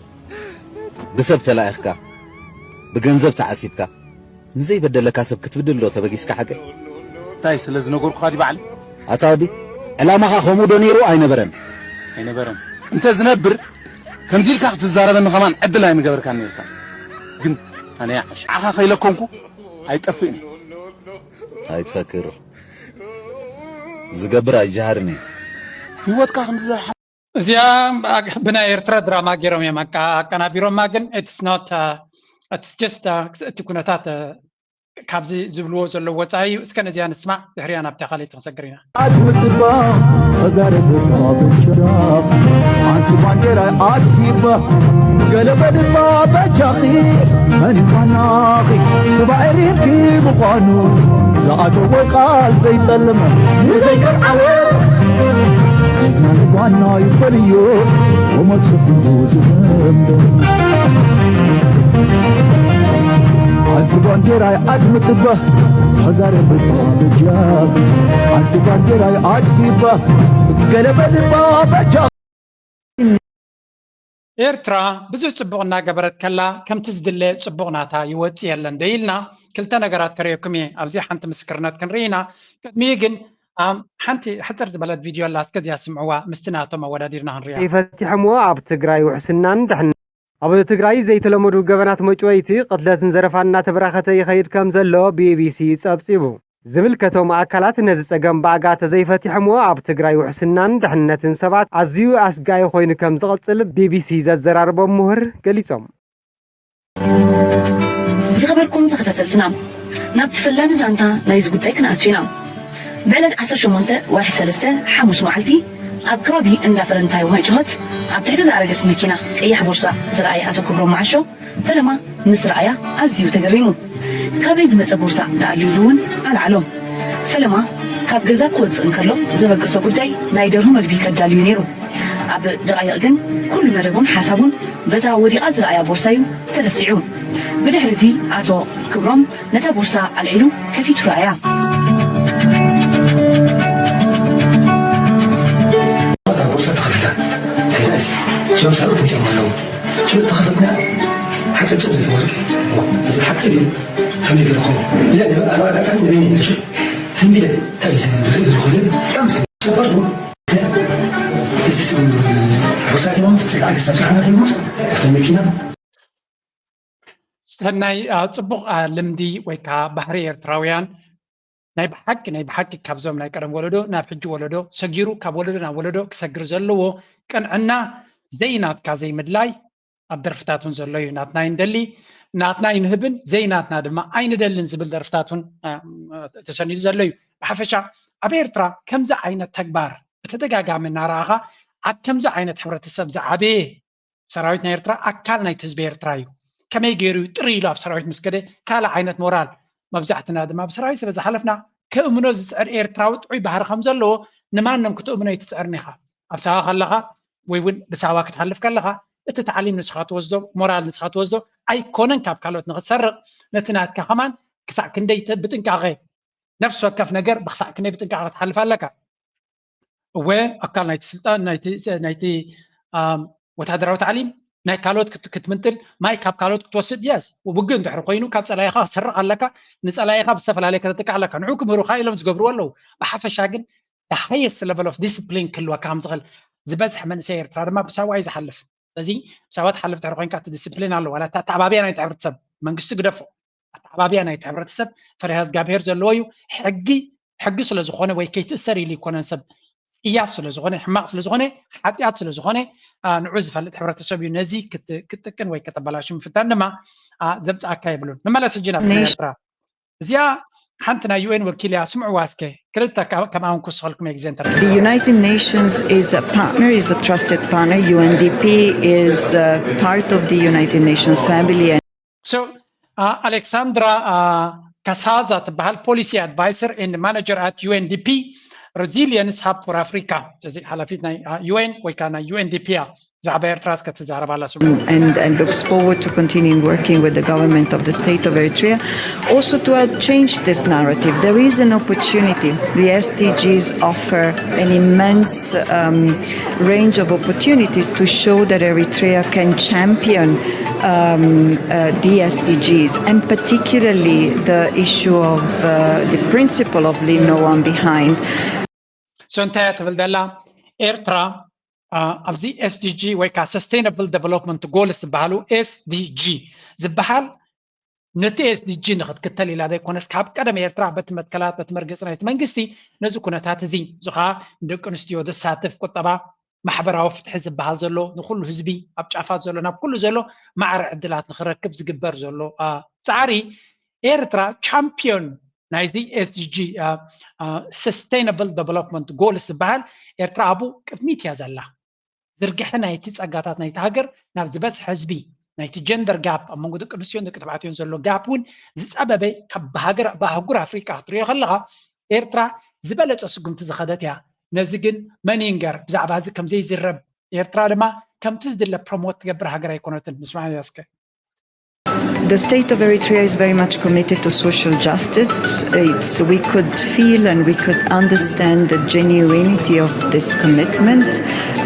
ብሰብ ተላኢኽካ፣ ብገንዘብ ተዓሲብካ፣ ንዘይበደለካ ሰብ ክትብድል ዶ ተበጊስካ ሓቀ? እንታይ ስለ ዝነገርኩኻ ዲ ባዕሊ? ኣታ ወዲ ዕላማኻ ከምኡ ዶ ነይሩ ኣይነበረን? ኣይነበረን። እንተ ዝነብር ከምዚ ኢልካ ክትዛረበኒ ከማን ዕድል ኣይምገበርካን ነርካ። ግን ኣነ ይዓሽ ንዓኻ ከይለኮንኩ ኣይጠፍእን እዩ። ኣይትፈክር ዝገብር ኣይጀሃርን እዩ። ህይወትካ ከምዚ ዘርሓ እዚኣ ብናይ ኤርትራ ድራማ ገይሮም እዮም ኣቃ- ኣቀናቢሮማ፣ ግን it's not, uh, it's just, uh፣ እቲ ኩነታት፣ uh፣ ካብዚ ዝብልዎ ዘለዉ ወፃኢ እዩ። እስከ ነዚኣ ንስማዕ፣ ድሕሪያ ናብታ ካልኣይቲ ክንሰግር ኢና። ኣድምፅባ ተዛረብባ በጃኺ ኣንቲ ባንዴራ ኣድሂባ ገለ በልባ በጃኺ መን ባናኺ ጉባኤ ሪምኪ ምዃኑ ዝኣተወ ቃል ዘይጠልም ንዘይቀልዓለ ጅግና ልባና ይበልዮ ወመፅፍንዱ ዝህብ ኣንቲ ባንዴራይ ኣድምፅባ ተዛረብባ በጃኺ ኣንቲ ባንዴራይ ኣድሂባ ገለ በልባ በጃኺ ኤርትራ ብዙሕ ፅቡቕ እናገበረት ከላ ከምቲ ዝድለ ፅቡቕ ናታ ይወፅእ የለን ዶ ኢልና ክልተ ነገራት ከርእየኩም እየ። ኣብዚ ሓንቲ ምስክርነት ክንርኢ ኢና። ቅድሚኡ ግን ኣም፣ ሓንቲ ሕፅር ዝበለት ቪድዮ ኣላ፣ እስከ እዚኣ ስምዕዋ፣ ምስቲ ናቶም ኣወዳዲርና ክንሪኣ። ፈቲሖምዎ ኣብ ትግራይ ውሕስናን ድሕን ኣብ ትግራይ ዘይተለመዱ ገበናት መጭወይቲ፣ ቅትለትን ዘረፋን እናተበራኸተ ይኸይድ ከም ዘሎ ቢ ቢ ሲ ጸብጺቡ። ዝምልከቶም ኣካላት ነዚ ጸገም ብኣጋ ተዘይፈቲሖምዎ ኣብ ትግራይ ውሕስናን ድሕነትን ሰባት ኣዝዩ ኣስጋኢ ኮይኑ ከም ዝቐጽል ቢ ቢ ሲ ዘዘራረቦም ምሁር ገሊጾም። ዝኸበርኩም ተኸታተልትና ናብቲ ፈላሚ ዛንታ ናይዚ ጉዳይ ክንኣቱ ኢና። ብዕለት ዓሰርተ ሸሞንተ ወርሒ ሰለስተ ሓሙስ መዓልቲ ኣብ ከባቢ እንዳ ፈረንታይ ማይጭሆት ኣብ ትሕቲ ዝኣረገት መኪና ቀያሕ ቦርሳ ዝረኣየ ኣቶ ክብሮም መዓሾ ፈለማ ምስ ረኣያ ኣዝዩ ተገሪሙ። ካበይ ዝመጸ ቦርሳ ደኣልዩ ኢሉ እውን ኣልዓሎ። ፈለማ ካብ ገዛ ክወጽእ እንከሎ ዘበገሶ ጉዳይ ናይ ደርሁ መግቢ ከዳልዩ ነይሩ። ኣብ ደቓይቕ ግን ኩሉ መደቡን ሓሳቡን በታ ወዲቓ ዝረኣያ ቦርሳ እዩ ተረሲዑ። ብድሕሪ እዚ ኣቶ ክብሮም ነታ ቦርሳ ኣልዒሉ ከፊቱ ረኣያ። እታ ቦርሳ ተኸፊታ። እንታይ ደኣ እዚ? እዞም ሰብኡት እንታይ ኣለዉ? ሽዑ ተኸፈትና ሓጨጨ ወርቂ። እዚ ሓቂ ድዩ? ከመይ ገይርኹም? ኢለ ኣብ ኣጋጣሚ ንበይነይ ኢለ ሽዑ ትም ኢለ እንታይ እዩ ዝርኢ ዘለኹ ኢለ ብጣዕሚ ሰበር ኣለዎ። እዚ ስም ቦርሳ ሒዞም ስልጣን ክሳብ ስራሕና ሒዞም ኣብታ መኪና ሰናይ፣ አ፣ ጽቡቕ፣ አ፣ ልምዲ ወይ ከኣ ባህሪ ኤርትራውያን ናይ ብሓቂ፣ ናይ ብሓቂ ካብዞም ናይ ቀደም ወለዶ ናብ ሕጂ ወለዶ ሰጊሩ ካብ ወለዶ ናብ ወለዶ ክሰግር ዘለዎ ቅንዕና ዘይናትካ ዘይምድላይ ኣብ ደርፍታት እውን ዘሎ እዩ። ናትና ኣይንደሊ፣ ናትና ኣይንህብን፣ ዘይናትና ድማ ኣይንደልን ዝብል ደርፍታት እውን፣ አ፣ ተሰኒዱ ዘሎ እዩ። ብሓፈሻ ኣብ ኤርትራ ከምዚ ዓይነት ተግባር ብተደጋጋሚ እናረኣኻ ኣብ ከምዚ ዓይነት ሕብረተሰብ ዝዓበየ ሰራዊት ናይ ኤርትራ ኣካል ናይቲ ህዝቢ ኤርትራ እዩ። ከመይ ገይሩ እዩ ጥሪ ኢሉ ኣብ ሰራዊት ምስ ከደ ካልእ ዓይነት ሞራል መብዛሕትና ድማ ብሰራዊት ስለ ዝሓለፍና ክእምኖ ዝፅዕር ኤርትራዊ ጥዑይ ባህሪ ከም ዘለዎ ንማንም ክትእምኖ ኣይትፅዕርን ኢኻ። ኣብ ሳዋ ከለኻ ወይ እውን ብሳዋ ክትሓልፍ ከለኻ እቲ ታዕሊም ንስኻ ትወስዶ፣ ሞራል ንስኻ ትወስዶ ኣይኮነን። ካብ ካልኦት ንኽትሰርቕ፣ ነቲ ናትካ ከማን ክሳዕ ክንደይ ተ-፣ ብጥንቃቐ፣ ነፍሲ ወከፍ ነገር ብክሳዕ ክንደይ ብጥንቃቐ ክትሓልፍ ኣለካ። እወ፣ ኣካል ናይቲ ስልጣን፣ ናይቲ፣ ናይቲ፣ ኣም፣ ወታደራዊ ታዕሊም ናይ ካልኦት ክት-፣ ክትምንጥል፣ ማይ ካብ ካልኦት ክትወስድ፣ የስ፣ ውግእ እንድሕር ኮይኑ ካብ ጸላኢኻ ክትሰርቕ ኣለካ፣ ንጸላኢኻ ብዝተፈላለየ ከተጥቅዕ ኣለካ። ንዑ ክምህሩኻ ኢሎም ዝገብርዎ ኣለዉ። ብሓፈሻ ግን the highest level of discipline ክህልወካ ከም ዝኽእል፣ ዝበዝሐ መንእሰይ ኤርትራ ድማ ብሳዋ እዩ ዝሓልፍ። ስለዚ ብሳዋ ትሓልፍ ድሕሪ ኮይንካ እቲ ዲስፕሊን ኣሎ፣ ዋላ እቲ ኣተዓባብያ ናይቲ ሕብረተሰብ፣ መንግስቲ ግደፎ፣ ኣተዓባብያ ናይቲ ሕብረተሰብ ፈሪሃ እግዚኣብሄር ዘለዎ እዩ። ሕጊ፣ ሕጊ ስለ ዝኾነ ወይ ከይትእሰር ኢሉ ይኮነን ሰብ፣ ጽያፍ ስለ ዝኾነ፣ ሕማቕ ስለ ዝኾነ፣ ሓጢኣት ስለ ዝኾነ፣ ኣ፣ ንዑ ዝፈልጥ ሕብረተሰብ እዩ። ነዚ ክት-፣ ክትጥቅን ወይ ከተበላሹ ምፍታን ድማ፣ ኣ፣ ዘምጽኣካ የብሉን። ንመለስ ሕጂ ናብ ናይ ኤርትራ። እዚኣ ሓንቲ ናይ ዩ ኤን ወኪል እያ፣ ስምዕዋ እስከ። ክልተ ከ-፣ ከምኣ እውን ክውስኸልኩም እየ ግዜ እንተረኺበ። The United Nations is a partner, is a trusted partner. U N D P is, uh, part of the United Nations family. And So, uh, Alexandra, uh, Casaza ትበሃል፣ policy advisor and manager at U N D P, Resilience Hub for Africa። እዚ ሓላፊት ናይ፣ uh, ዩ ኤን ወይ ከዓ ናይ ዩ ኤን ዲ ፒ እያ። ብዛዕባ ኤርትራ እስከ ትዛረብ ኣላ ስሙ። And, and looks forward to continuing working with the government of the state of Eritrea, also to help change this narrative. There is an opportunity. The S D Gs offer an immense, um, range of opportunities to show that Eritrea can champion, um, uh, the S D Gs, and particularly the issue of, uh, the principle of leave no one behind. So እንታይ እያ ትብል ዘላ? ኤርትራ፣ ኣ፣ ኣብዚ ኤስ ዲ ጂ ወይ ከዓ Sustainable Development Goals ዝበሃሉ፣ ኤስ ዲ ጂ ዝበሃል ነቲ ኤስ ዲ ጂ ንኽትክተል ኢላ ዘይኮነስ፣ ካብ ቀደም ኤርትራ በቲ መትከላት፣ በቲ መርገጺ ናይቲ መንግስቲ ነዚ ኩነታት እዚ፣ እዚ ኸኣ ንደቂ ኣንስትዮ ዘሳትፍ ቁጠባ፣ ማሕበራዊ ፍትሒ ዝበሃል ዘሎ፣ ንኹሉ ህዝቢ ኣብ ጫፋት ዘሎ፣ ናብ ኩሉ ዘሎ ማዕረ ዕድላት ንኽረክብ ዝግበር ዘሎ፣ ኣ፣ ጻዕሪ፣ ኤርትራ ቻምፒዮን ናይዚ ኤስ ዲ ጂ፣ ኣ፣ ኣ፣ Sustainable Development Goals ዝበሃል፣ ኤርትራ ኣብኡ ቅድሚት እያ ዘላ። ዝርግሐ ናይቲ ጸጋታት ናይቲ ሃገር ናብ ዝበዝሐ ህዝቢ፣ ናይቲ ጀንደር ጋፕ፣ ኣብ መንጎ ደቂ ኣንስትዮን ደቂ ተባዕትዮን ዘሎ ጋፕ እውን ዝጸበበ፣ ካብ ብሃገር፣ ብኣህጉር ኣፍሪቃ ክትሪኦ ከለኻ፣ ኤርትራ ዝበለጸ ስጉምቲ ዝኸደት እያ። ነዚ ግን መን ይንገር? ብዛዕባ እዚ ከም ዘይዝረብ፣ ኤርትራ ድማ ከምቲ ዝድለ ፕሮሞት ትገብር ሃገር ኣይኮነትን። ምስማዕ እስከ። The state of Eritrea is very much committed to social justice. It's, we could feel and we could understand the genuinity of this commitment.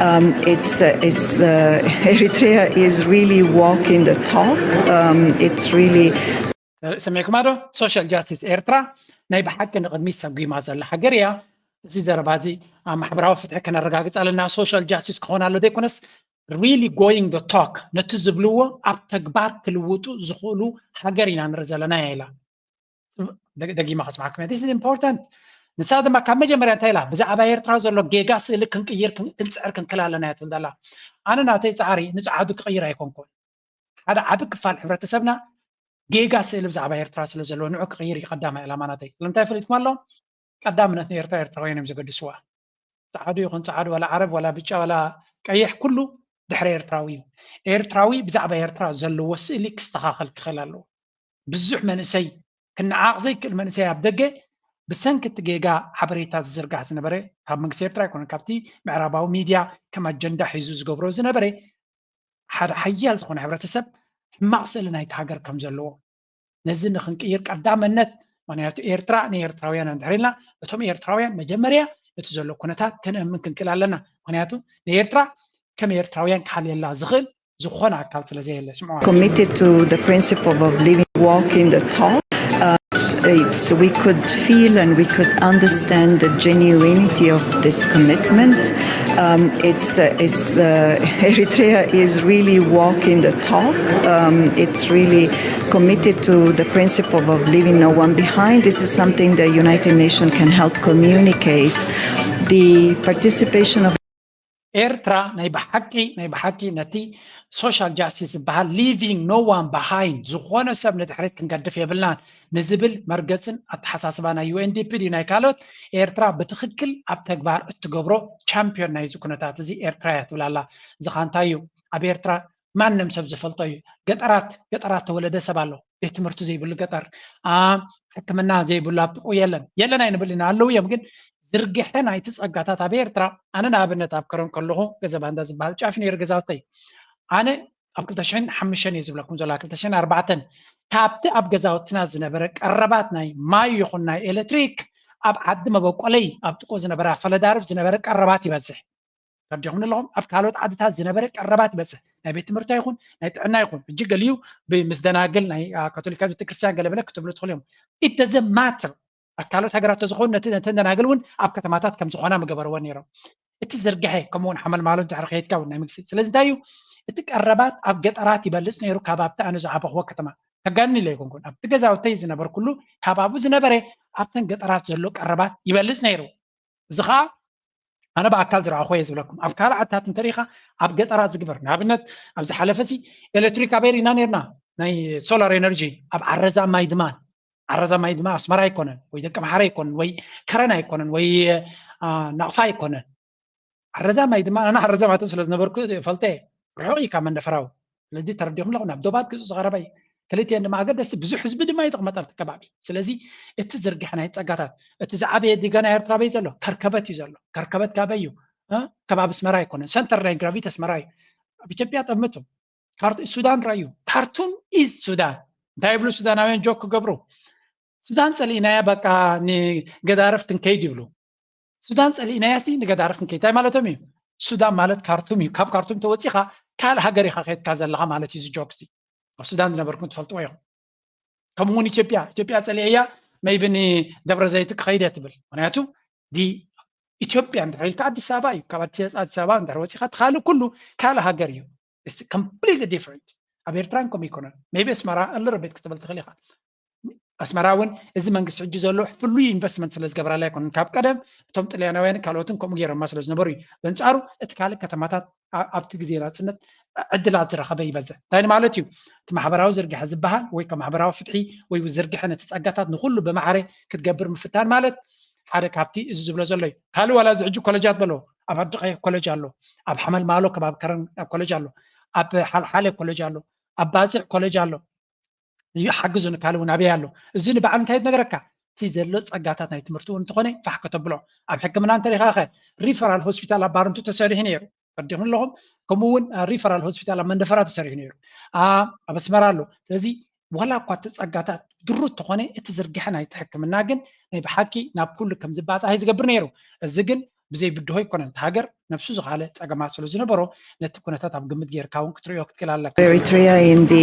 Um, it's, uh, it's, uh, Eritrea is really walking the talk. Um, it's really ሰሚዕኩማ ዶ? ሶሻል ጃስቲስ፣ ኤርትራ ናይ ብሓቂ ንቕድሚት ሰጒማ ዘላ ሃገር እያ። እዚ ዘረባ እዚ ኣብ ማሕበራዊ ፍትሒ ከነረጋግጽ ኣለና። ሶሻል ጃስቲስ ክኾን ኣሎ ዘይኮነስ፣ really going the talk፣ ነቲ ዝብልዎ ኣብ ተግባር ክልውጡ ዝኽእሉ ሃገር ኢና ንርኢ ዘለና እያ ኢላ። ደግ-፣ ደጊማ ከስማዕኩም እያ። This is important። ንሳ ድማ ካብ መጀመርያ እንታይ ኢላ? ብዛዕባ ኤርትራ ዘሎ ጌጋ ስእሊ ክንቅይር፣ ክን-፣ ክንጽዕር ክንክል ኣለና እያ ትብል ዘላ። ኣነ ናተይ ጻዕሪ ንጸዓዱ ክቕይር ኣይኮንኩን። ሓደ ዓቢ ክፋል ሕብረተሰብና ጌጋ ስእሊ ብዛዕባ ኤርትራ ስለ ዘለዎ፣ ንዑ ክቕይር እዩ ቀዳማይ ዕላማ ናተይ። ስለምንታይ ፈሊጥኩም ኣሎ? ቀዳምነት ንኤርትራ፣ ኤርትራውያን እዮም ዘገድስዋ። ጸዓዱ ይኹን ጸዓዱ፣ ዋላ ዓረብ፣ ዋላ ብጫ፣ ዋላ ቀይሕ፣ ኩሉ ድሕሪ ኤርትራዊ እዩ። ኤርትራዊ ብዛዕባ ኤርትራ ዘለዎ ስእሊ ክስተኻኸል ክኽእል ኣለዎ። ብዙሕ መንእሰይ፣ ክነዓቕ ዘይክእል መንእሰይ ኣብ ደገ ብሰንኪ እቲ ጌጋ ሓበሬታ ዝዝርጋሕ ዝነበረ፣ ካብ መንግስቲ ኤርትራ ኣይኮነን፣ ካብቲ ምዕራባዊ ሚድያ ከም ኣጀንዳ ሒዙ ዝገብሮ ዝነበረ፣ ሓደ ሓያል ዝኾነ ሕብረተሰብ ሕማቕ ስእሊ ናይቲ ሃገር ከም ዘለዎ፣ ነዚ ንኽንቅይር ቀዳመነት፣ ምኽንያቱ ኤርትራ ንኤርትራውያን እንድሕር ኢልና፣ እቶም ኤርትራውያን መጀመርያ እቲ ዘሎ ኩነታት ከነእምን ክንክእል ኣለና። ምኽንያቱ ንኤርትራ ከም ኤርትራውያን ክሓልየላ ዝኽእል ዝኾነ ኣካል ስለ ዘየለ። ስምዑ። Committed to the principle of living, walking the talk. Uh, it's, we could feel and we could understand the genuinity of this commitment. Um, it's, uh, it's, uh, Eritrea is really walking the talk. Um, it's really committed to the principle of leaving no one behind. This is something the United Nations can help communicate. The participation of ኤርትራ ናይ ብሓቂ፣ ናይ ብሓቂ ነቲ ሶሻል ጃስቲስ ዝበሃል፣ leaving no one behind፣ ዝኾነ ሰብ ንድሕሪት ክንገድፍ የብልናን ንዝብል መርገጽን ኣተሓሳስባ ናይ ዩ ኤን ዲ ፒ ድዩ ናይ ካልኦት፣ ኤርትራ ብትኽክል ኣብ ተግባር እትገብሮ፣ ቻምፒዮን ናይዚ ኩነታት እዚ ኤርትራ እያ ትብል ኣላ። እዚ ኸኣ እንታይ እዩ? ኣብ ኤርትራ ማንም ሰብ ዝፈልጦ እዩ። ገጠራት፣ ገጠራት ተወለደ ሰብ ኣሎ። ቤት ትምህርቲ ዘይብሉ ገጠር፣ ኣ፣ ሕክምና ዘይብሉ ኣብ ጥቁ የለን። የለን ኣይንብል ኢና፣ ኣለዉ እዮም። ግን ዝርግሐ ናይቲ ጸጋታት ኣብ ኤርትራ፣ ኣነ ንኣብነት ኣብ ከረን ከለኹ፣ ገዛ ባንዳ ዝበሃል ጫፍ ነይሩ ገዛውተይ። ኣነ ኣብ ክልተ ሽሕን ሓሙሽተን እየ ዝብለኩም ዘላ፣ ክልተ ሽሕን ኣርባዕተን፣ ካብቲ ኣብ ገዛውትና ዝነበረ ቀረባት ናይ ማይ ይኹን ናይ ኤሌክትሪክ፣ ኣብ ዓዲ መበቆለይ ኣብ ጥቆ ዝነበራ ፈለዳርፍ ዝነበረ ቀረባት ይበዝሕ። ተረዲኹም ኣለኹም? ኣብ ካልኦት ዓድታት ዝነበረ ቀረባት ይበዝሕ። ናይ ቤት ትምህርቲ ይኹን ናይ ጥዕና ይኹን፣ እጅ ገሊዩ ብ-፣ ምስ ደናግል ናይ፣ አ፣ ካቶሊካዊት ቤተክርስትያን ገለ በለ ክትብሉ ትኽእሉ እዮም። It doesn't matter። ኣብ ካልኦት ሃገራት ተዝኸውን ነቲ፣ ነተን ደናግል እውን ኣብ ከተማታት ከም ዝኾና ምገበርዎ ነይሮም። እቲ ዝርግሐ፣ ከምኡ እውን ሓመልማሎ እንድሕር ከይድካ እውን ናይ መንግስቲ። ስለዚ እንታይ እዩ? እቲ ቀረባት ኣብ ገጠራት ይበልጽ ነይሩ ካብ ኣብቲ ኣነ ዝዓበኽዎ ከተማ። ከጋንል ኣይኮንኩን። ኣብቲ ገዛውተይ ዝነበርኩሉ፣ ካብ ኣብኡ ዝነበረ ኣብተን ገጠራት ዘሎ ቀረባት ይበልጽ ነይሩ። እዚ ኸዓ ኣነ ብኣካል ዝረኣኹ እየ ዝብለኩም። ኣብ ካልእ ዓድታት እንተሪኢኻ ኣብ ገጠራት ዝግበር፣ ንኣብነት ኣብ ዝሓለፈ ሲ ኤሌክትሪክ ኣበይ ርኢና ነርና? ናይ ሶላር ኤነርጂ ኣብ ዓረዛ ማይ ድማን። ዓረዛ ማይ ድማ ኣስመራ ኣይኮነን ወይ ደቂ ኣምሓራ ኣይኮነን ወይ ከረን ኣይኮነን ወይ፣ አ፣ ናቕፋ ኣይኮነን። ዓረዛ ማይ ድማ ኣነ ዓረዛ ማይ ስለ ዝነበርኩ እፈልጠ እየ። ርሑቕ እዩ ካብ መንደፈራዊ። ስለዚ ተረዲኹም ኣለኹም፣ ናብ ዶባት ግጹ ዝቐረበ እዩ። ክልቲአን ድማ ኣገደስቲ፣ ብዙሕ ህዝቢ ድማ ይቕመጥ ኣብቲ ከባቢ። ስለዚ እቲ ዝርግሐ ናይ ጸጋታት፣ እቲ ዝዓበየ ዲጋ ናይ ኤርትራ በይ ዘሎ? ከርከበት እዩ ዘሎ። ከርከበት ካበይ እዩ? እ? ካብ ኣስመራ ኣይኮነን። ሰንተር ናይ ግራቪቲ ኣስመራ እዩ። ኣብ ኢትዮጵያ ጠምቱ። ካርቱ-፣ ሱዳን ራዩ። ካርቱም ኢዝ ሱዳን። እንታይ ይብሉ ሱዳናውያን ጆክ ክገብሩ? ሱዳን ጸሊእናያ በቃ ንገዳርፍ ክንከይድ ይብሉ። ሱዳን ጸሊእናያ ሲ ንገዳርፍ ክንከይድ። እንታይ ማለቶም እዩ? ሱዳን ማለት ካርቱም እዩ። ካብ ካርቱም ተወጺኻ ካልእ ሃገር ኢኻ ከይድካ ዘለኻ ማለት እዩ እዚ ጆክ ሲ። ኣብ ሱዳን ዝነበርኩም ትፈልጥዎ ኢኹም። ከምኡ እውን ኢትዮጵያ፣ ኢትዮጵያ ጸሊእያ maybe ንደብረ ዘይት ክኸይድ እየ ትብል። ምክንያቱ ዲ-፣ ኢትዮጵያ እንድሕር ኢልካ ኣዲስ ኣበባ እዩ። ካብ ኣዲስ፣ ኣዲስ ኣበባ እንድሕር ወጺኻ እቲ ካልእ ኩሉ ካልእ ሃገር እዩ። It's completely different። ኣብ ኤርትራን ከምኡ ይኮነን። Maybe ኣስመራ a little bit ክትብል ትኽእል ኢኻ። ኣስመራ እውን እዚ መንግስቲ ሕጂ ዘሎ ፍሉይ ኢንቨስትመንት ስለ ዝገበራላ ኣይኮነን። ካብ ቀደም እቶም ጥልያናውያን ካልኦትን ከምኡ ገይሮማ ስለ ዝነበሩ እዩ። በንጻሩ እቲ ካልእ ከተማታት ኣ-፣ ኣብቲ ግዜ ናጽነት ዕድላት ዝረኸበ ይበዝሕ። እንታይ ማለት እዩ? እቲ ማሕበራዊ ዝርግሐ ዝበሃል ወይ ከም ማሕበራዊ ፍትሒ ወይ ዝርግሐ ነቲ ጸጋታት ንኹሉ ብማዕረ ክትገብር ምፍታን ማለት ሓደ ካብቲ እዚ ዝብሎ ዘሎ እዩ። ካልእ ዋላ እዚ ሕጂ ኮለጃት በሎ፣ ኣብ ኣዲቐይ ኮለጅ ኣሎ፣ ኣብ ሓመልማሎ ከባቢ ከረን ኮለጅ ኣሎ፣ ኣብ ሓልሓለ ኮለጅ ኣሎ፣ ኣብ ባጽዕ ኮለጅ ኣሎ። ይሓግዙ ንካል እውን ኣበይ ኣሎ? እዚ ንባዕሉ እንታይ ትነግረካ? እቲ ዘሎ ጸጋታት ናይ ትምህርቲ እውን እንተኾነ ፋሕ ከተብሎ። ኣብ ሕክምና እንተሪኻ ኸ ሪፈራል ሆስፒታል ኣብ ባረንቱ ተሰሪሑ ነይሩ። ፈርዲኹም ኣለኹም? ከምኡ እውን ሪፈራል ሆስፒታል ኣብ መንደፈራ ተሰሪሑ ነይሩ። ኣ-፣ ኣብ ኣስመራ ኣሎ። ስለዚ ዋላ እኳ እቲ ጸጋታት ድሩት ተኾነ እቲ ዝርግሐ ናይቲ ሕክምና ግን ናይ ብሓቂ ናብ ኩሉ ከም ዝባጻሕ እዩ ዝገብር ነይሩ። እዚ ግን ብዘይ ብድሆ ኣይኮነን። እቲ ሃገር ነብሱ ዝኻለ ጸገማት ስለ ዝነበሮ ነቲ ኩነታት ኣብ ግምት ጌርካ እውን ክትርእዮ ክትክእል ኣለካ። Eritrea in the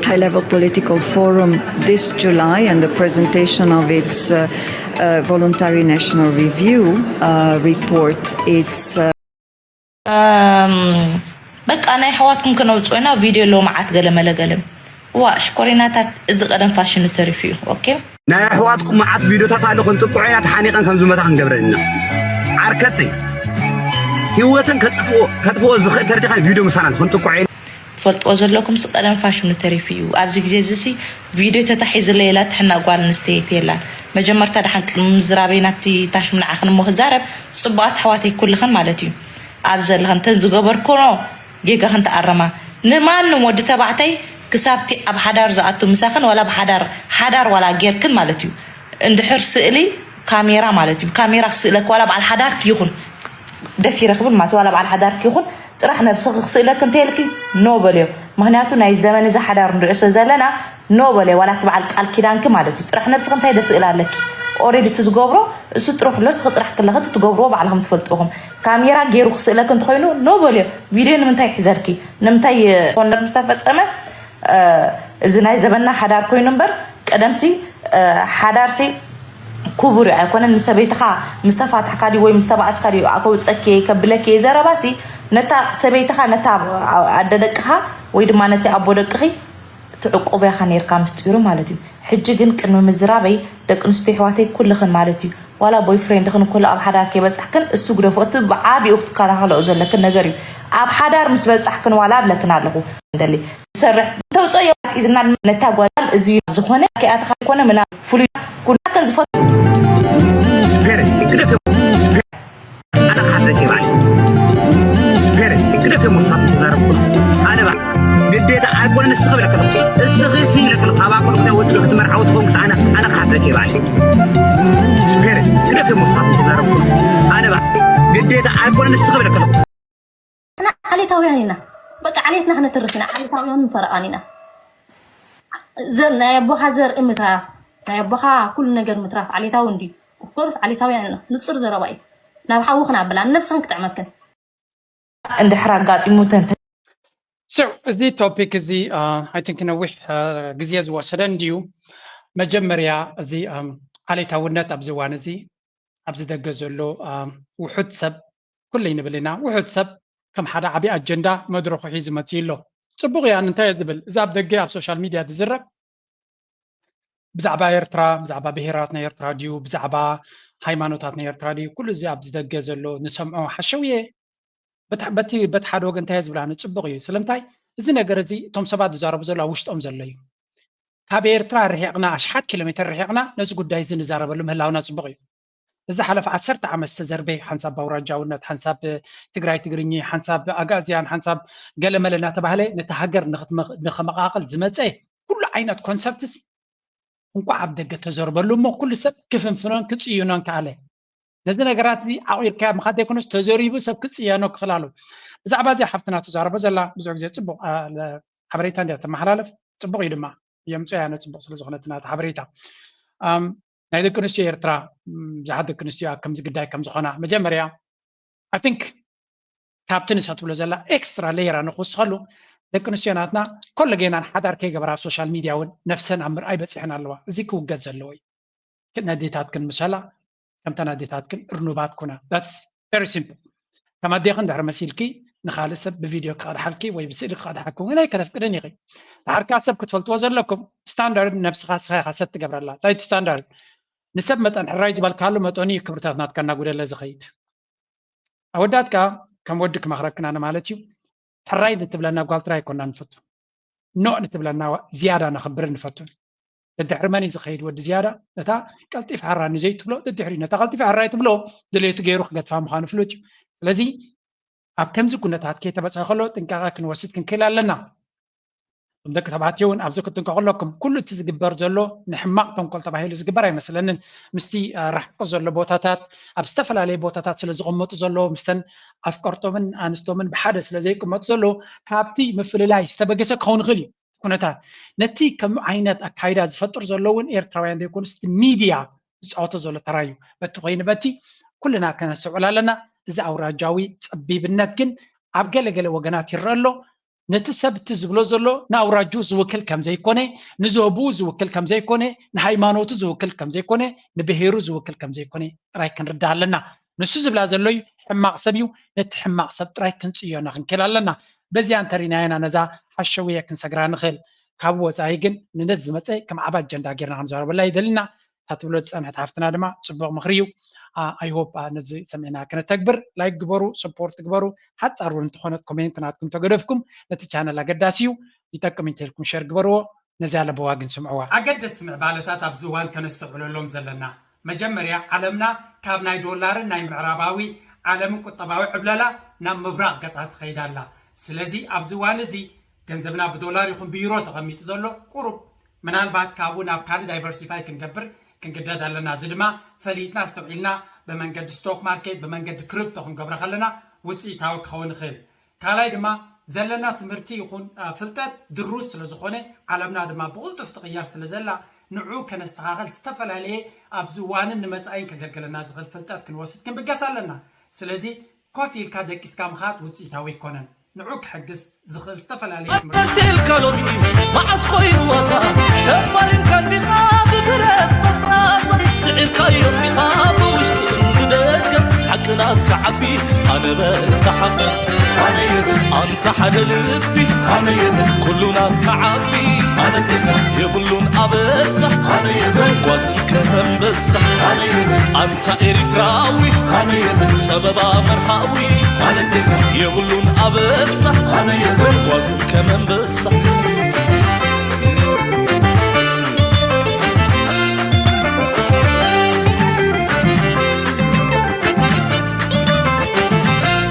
high-level political forum this July and the presentation of its uh, uh, voluntary national review uh, report. It's uh, እም፣ በቃ ናይ ኣሕዋትኩም ክነውፅኦ ኢና ቪድዮ ኣለዎ መዓት ገለመለ ገለም ዋ ሽኮሪናታት እዚ ቀደም ፋሽኑ ተሪፉ እዩ ኦኬ ናይ ኣሕዋትኩም መዓት ቪድዮታት ኣሎ ክንጥቅዖ ኢና ተሓኒቀን ከም ዝመታ ክንገብረን ኢና ዓርከተይ ህይወተን ከጥፍኦ ከጥፍኦ ዝኽእል ተረዲኻ ቪድዮ ምሳና ክንጥቅዖ ኢና ትፈልጥዎ ዘለኩም ሲ ቀደም ፋሽኑ ተሪፉ እዩ ኣብዚ ግዜ እዚ ሲ ቪድዮ ተታሒዝለይ ኢላ ትሕና ጓል ኣንስተይቲ የላን መጀመርታ ደሓን ቅድሚ ምዝራበይ ናብቲ ታሽሙ ንዓኽን እሞ ክዛረብ ጽቡቓት ኣሕዋተይ ኩልኽን ማለት እዩ ኣብ ዘለኽን እተን ዝገበርክኖ ጌጋ ክንተኣረማ ንማንም ወዲ ተባዕታይ ክሳብቲ ኣብ ሓዳር ዝኣቱ ምሳኽን ዋላ ብሓዳር ሓዳር ዋላ ጌርክን ማለት እዩ እንድሕር ስእሊ ካሜራ ማለት እዩ ካሜራ ክስእለኪ ዋላ በዓል ሓዳርኪ ይኹን ደፊረ ክብል ማለት ዋላ በዓል ሓዳርኪ ይኹን ጥራሕ ነብስኺ ክስእለኪ እንተይልኪ ኖ በልዮ ምኽንያቱ ናይ ዘመን እዚ ሓዳር ንሪኦ ስለ ዘለና ኖ በልዮ ዋላ እቲ በዓል ቃል ኪዳንኪ ማለት እዩ ጥራሕ ነብስኺ እንታይ ደስእል ኣለኪ ኦሬዲ እቲ ዝገብሮ እሱ ጥሩሕ ኣሎ እስኺ ጥራሕ ክለኺ እቲ ትገብርዎ ባዕልኹም ትፈልጥኹም ካሜራ ገይሩ ክስእለኪ እንተኾይኑ ኖ በልዮ ቪድዮ ንምንታይ ይሕዘልኪ ንምንታይ ኮንደር ምስተፈፀመ እዚ ናይ ዘበና ሓዳር ኮይኑ እምበር ቀደምሲ ሓዳርሲ ክቡር እዩ ኣይኮነን ንሰበይትኻ ምስ ተፋትሕካ ድዩ ወይ ምስ ተባእስካ ድዩ ከውፀኪ እየ ከብለኪ እየ ዘረባሲ ነታ ሰበይትኻ ነታ ኣደ ደቅኻ ወይ ድማ ነቲ ኣቦ ደቅኺ ትዕቁብያ ኢኻ ነይርካ ምስጢሩ ማለት እዩ ሕጂ ግን ቅድሚ ምዝራበይ ደቂ ኣንስትዮ ኣሕዋተይ ኩልኽን ማለት እዩ ዋላ ቦይፍሬንድኽን እንከሎ ኣብ ሓዳር ከይበፃሕክን እሱ ግደፎ እቲ ብዓቢኡ ክትከላኸልኦ ዘለክን ነገር እዩ ኣብ ሓዳር ምስ በፃሕክን ዋላ እብለክን ኣለኹ እንደሊ ዝሰርሕ እንተውፅኦ የዋት ሒዝና ነታ ጓል እዚ ዝኾነ ከይኣተኻ ዝኾነ ምና ፍሉይ ኩናትን ዝፈ Spirit, ግደፍ ኣነ ካብ ደቂ ባዕል ስፔር ግደፍ እዮም ወሳት ተዛረብኩ ኣነ ባዕ ግዴታ ኣይኮነ ንስኺ ብለክሎ እስኺ ሲ ብለክሎ ካብ ኣኮል ኩዳ ወትዶ ክትመርዓው ትኾን ክስ ኣነ ኣነ ካብ ደቂ ባዕል ስፔር ግደፍ እዮም ወሳት ተዛረብኩ ኣነ ባዕ ግዴታ ኣይኮነ ንስኺ ብለክሎ ንሕና ዓሌታውያን ኢና። በቃ ዓሌትና ክነተርፍ ኢና። ዓሌታውያንን ፈረቓን ኢና። ዘር ናይ ኣቦኻ ዘርኢ ምትራፍ፣ ናይ ኣቦኻ ኩሉ ነገር ምትራፍ ዓሌታዊ እንድዩ። Of course ዓሌታውያን ኢና። ንጹር ዘረባ እዩ። ናብ ሓዊ ክናብላ ንነብስኽን ክጥዕመክን። እንድሕር ኣጋጢሙ ተንተ So እዚ ቶፒክ እዚ I think ነዊሕ ግዜ ዝወሰደ እንድዩ። መጀመርያ እዚ ዓሌታውነት ኣብዚ እዋን እዚ ኣብዚ ደገ ዘሎ ውሑድ ሰብ፣ ኩለይ ንብል ኢና፣ ውሑድ ሰብ ከም ሓደ ዓብዪ ኣጀንዳ መድረኹ ሒዙ መፂኡ ኣሎ። ፅቡቕ እያ። እንታይ እየ ዝብል? እዚ ኣብ ደገ ኣብ ሶሻል ሚድያ ዝዝረብ ብዛዕባ ኤርትራ፣ ብዛዕባ ብሄራት ናይ ኤርትራ ድዩ፣ ብዛዕባ ሃይማኖታት ናይ ኤርትራ ድዩ፣ ኩሉ እዚ ኣብዚ ደገ ዘሎ ንሰምዖ ሓሸውየ በቲ በቲ ሓደ ወገን እንታይ ዝብላ ንፅቡቕ እዩ። ስለምንታይ? እዚ ነገር እዚ እቶም ሰባት ዝዛረቡ ዘሎ ኣብ ውሽጦም ዘሎ እዩ። ካብ ኤርትራ ርሒቕና ኣሽሓት ኪሎ ሜትር ርሒቕና ነዚ ጉዳይ እዚ ንዛረበሉ ምህላውና ፅቡቕ እዩ። እዚ ሓለፈ ዓሰርተ ዓመት ዝተዘርበ ሓንሳብ ኣውራጃውነት፣ ሓንሳብ ትግራይ ትግርኚ፣ ሓንሳብ ኣጋእዝያን፣ ሓንሳብ ገለመለ እናተባህለ ነቲ ሃገር ንኽመቓቕል ዝመፀ ኩሉ ዓይነት ኮንሰፕትስ እንኳዕ ኣብ ደገ ተዘርበሉ እሞ ኩሉ ሰብ ክፍንፍኖን ክፅይኖን ከኣለ። ነዚ ነገራት እዚ ዓቒርካዮ ምኻድ ዘይኮነስ ተዘሪቡ ሰብ ክፅየኖ ክኽእል ኣለዎ። ብዛዕባ እዚኣ ሓፍትና ትዛረቦ ዘላ ብዙሕ ግዜ ፅቡቕ ሓበሬታ እንድያ ተመሓላልፍ፣ ፅቡቕ እዩ ድማ። የምፅኦ እያ ነፅቡቕ ስለ ዝኾነ እቲ ናታ ሓበሬታ። ናይ ደቂ ኣንስትዮ ኤርትራ ብዙሓት ደቂ ኣንስትዮ ኣብ ከምዚ ግዳይ ከም ዝኾና መጀመርያ I think ካብቲ ንሳ ትብሎ ዘላ ኤክስትራ ሌየር ኣነ ክውስኸሉ፣ ደቂ ኣንስትዮ ናትና ኮሎ ጌናን ሓዳር ከይገበራ ኣብ ሶሻል ሚድያ እውን ነብሰን ኣብ ምርኣይ በፂሐን ኣለዋ። እዚ ክውገድ ዘለዎ እዩ። ነዴታትክን ምሰላ፣ ከምተን ኣዴታትክን እርኑባት ኩና። That's very simple። ከም ኣዴኽን ድሕሪ መሲልኪ ንኻልእ ሰብ ብቪድዮ ክቐድሓልኪ ወይ ብስእሊ ክቐድሓልኪ እውን ኣይከተፍቅድን ኢኺ። ድሓር ከኣ ሰብ ክትፈልጥዎ ዘለኩም ስታንዳርድ ነብስኻ ንስኻ ኢኻ ሰት ትገብረላ። እንታይ እቲ ስታንዳርድ? ንሰብ መጠን ሕራይ ዝበልካሉ መጠኑ እዩ ክብርታት ናትካ እናጎደለ ዝኸይድ። ኣወዳት ከኣ ከም ወዲ ክመኽረክን ኣነ ማለት እዩ። ሕራይ ንትብለና ጓል ጥራይ ኣይኮና ንፈቱ። ኖእ ንትብለና ዝያዳ ነኽብርን ንፈቱን። ደድሕሪ መን እዩ ዝኸይድ ወዲ ዝያዳ? ነታ ቀልጢፍ ሓራኒ ዘይትብሎ ደድሕሪ ነታ ቀልጢፍ ሓራይ ትብሎ ድሌቱ ገይሩ ክገድፋ ምዃኑ ፍሉጥ እዩ። ስለዚ ኣብ ከምዚ ኩነታት ከይተበፅሐ ከሎ ጥንቃቐ ክንወስድ ክንክእል ኣለና። እቶም ደቂ ተባዕትዮ እውን ኣብዚ ክትጥንቀቑ ኣለኩም። ኩሉ እቲ ዝግበር ዘሎ ንሕማቕ ተንኮል ተባሂሉ ዝግበር ኣይመስለንን። ምስቲ ርሕቂ ዘሎ ቦታታት ኣብ ዝተፈላለየ ቦታታት ስለ ዝቕመጡ ዘለዉ ምስተን ኣፍቀርቶምን ኣንስቶምን ብሓደ ስለ ዘይቅመጡ ዘለዉ ካብቲ ምፍልላይ ዝተበገሰ ክኸውን ይኽእል እዩ። ኩነታት ነቲ ከም ዓይነት ኣካይዳ ዝፈጥር ዘሎ እውን ኤርትራውያን ዘይኮኑስ እቲ ሚድያ ዝፃወቶ ዘሎ ተራ እዩ። በቲ ኮይኑ በቲ ኩልና ከነስተውዕል ኣለና። እዚ ኣውራጃዊ ፀቢብነት ግን ኣብ ገለገለ ወገናት ይረአ ኣሎ። ነቲ ሰብ እቲ ዝብሎ ዘሎ ንኣውራጁ ዝውክል ከም ዘይኮነ፣ ንዞቡ ዝውክል ከም ዘይኮነ፣ ንሃይማኖቱ ዝውክል ከም ዘይኮነ፣ ንብሄሩ ዝውክል ከም ዘይኮነ ጥራይ ክንርዳእ ኣለና። ንሱ ዝብላ ዘሎ እዩ ሕማቕ ሰብ እዩ። ነቲ ሕማቕ ሰብ ጥራይ ክንጽዮና ክንክእል ኣለና። በዚኣ እንተሪናየና ነዛ ሓሸውየ ክንሰግራ ንኽእል። ካብ ወፃኢ ግን ንነዚ ዝመፀ ከም ዓብ ኣጀንዳ ጌርና ክንዛረበላ ይደልና። እታ ትብሎ ዝፀንሐት ሓፍትና ድማ ፅቡቕ ምኽሪ እዩ። I hope ነዚ ሰሚዕና ክነተግብር። ላይክ ግበሩ፣ ሰፖርት ግበሩ። ሓፃር እውን እንተኾነት ኮሜንት ናትኩም ተገደፍኩም ነቲ ቻነል ኣገዳሲ እዩ። ይጠቅም እንተልኩም ሸር ግበርዎ። ነዚኣ ለበዋ ግን ስምዕዋ። ኣገደስቲ ምዕባለታት ኣብዚ እዋን ከነስተውዕለሎም ዘለና፣ መጀመርያ ዓለምና ካብ ናይ ዶላርን ናይ ምዕራባዊ ዓለምን ቁጠባዊ ዕብለላ ናብ ምብራቕ ገጻ ትኸይድ ኣላ። ስለዚ ኣብዚ እዋን እዚ ገንዘብና ብዶላር ይኹን ብዩሮ ተቐሚጡ ዘሎ ቁሩብ ምናልባት ካብኡ ናብ ካልእ ዳይቨርሲፋይ ክንገብር ክንግደድ ኣለና። እዚ ድማ ፈሊጥና ኣስተውዒልና ብመንገዲ ስቶክ ማርኬት ብመንገዲ ክሪፕቶ ክንገብሮ ከለና ውፅኢታዊ ክኸውን ይኽእል። ካልኣይ ድማ ዘለና ትምህርቲ ይኹን ፍልጠት ድሩዝ ስለ ዝኾነ ዓለምና ድማ ብቕልጡፍ ትቕየር ስለ ዘላ ንዑ ከነስተኻኸል ዝተፈላለየ ኣብዚ እዋንን ንመፃኢን ከገልግለና ዝኽእል ፍልጠት ክንወስድ ክንብገስ ኣለና። ስለዚ ኮፍ ኢልካ ደቂስካ ምኻድ ውፅኢታዊ ኣይኮነን። ንዑ ክሕግዝ ዝኽእል ዝተፈላለየ ትምህርቲ ቀልጢልካ ሎሚ መዓስ ኮይኑ ዋዛ ተፋሪምካ እንዲኻ ብብረት መፍራዛ ስዒርካዮ እንዲኻ ብውሽጥን ብደገ ሓቂ ናትካ ዓቢ ኣነ በል ተሓበ ኣነ ይብል ኣንታ ሓደ ልቢ ኣነ ይብል ኩሉ ናትካ ዓቢ ኣነ ትግረ የብሉን ኣበሳ ኣነ ይብል ጓዝን ከመንበሳ ኣነ ይብል ኣንታ ኤሪትራዊ ኣነ ይብል ጸበባ መርሃዊ ኣነ ትግረ የብሉን ኣበሳ ኣነ ይብል ጓዝን ከመንበሳ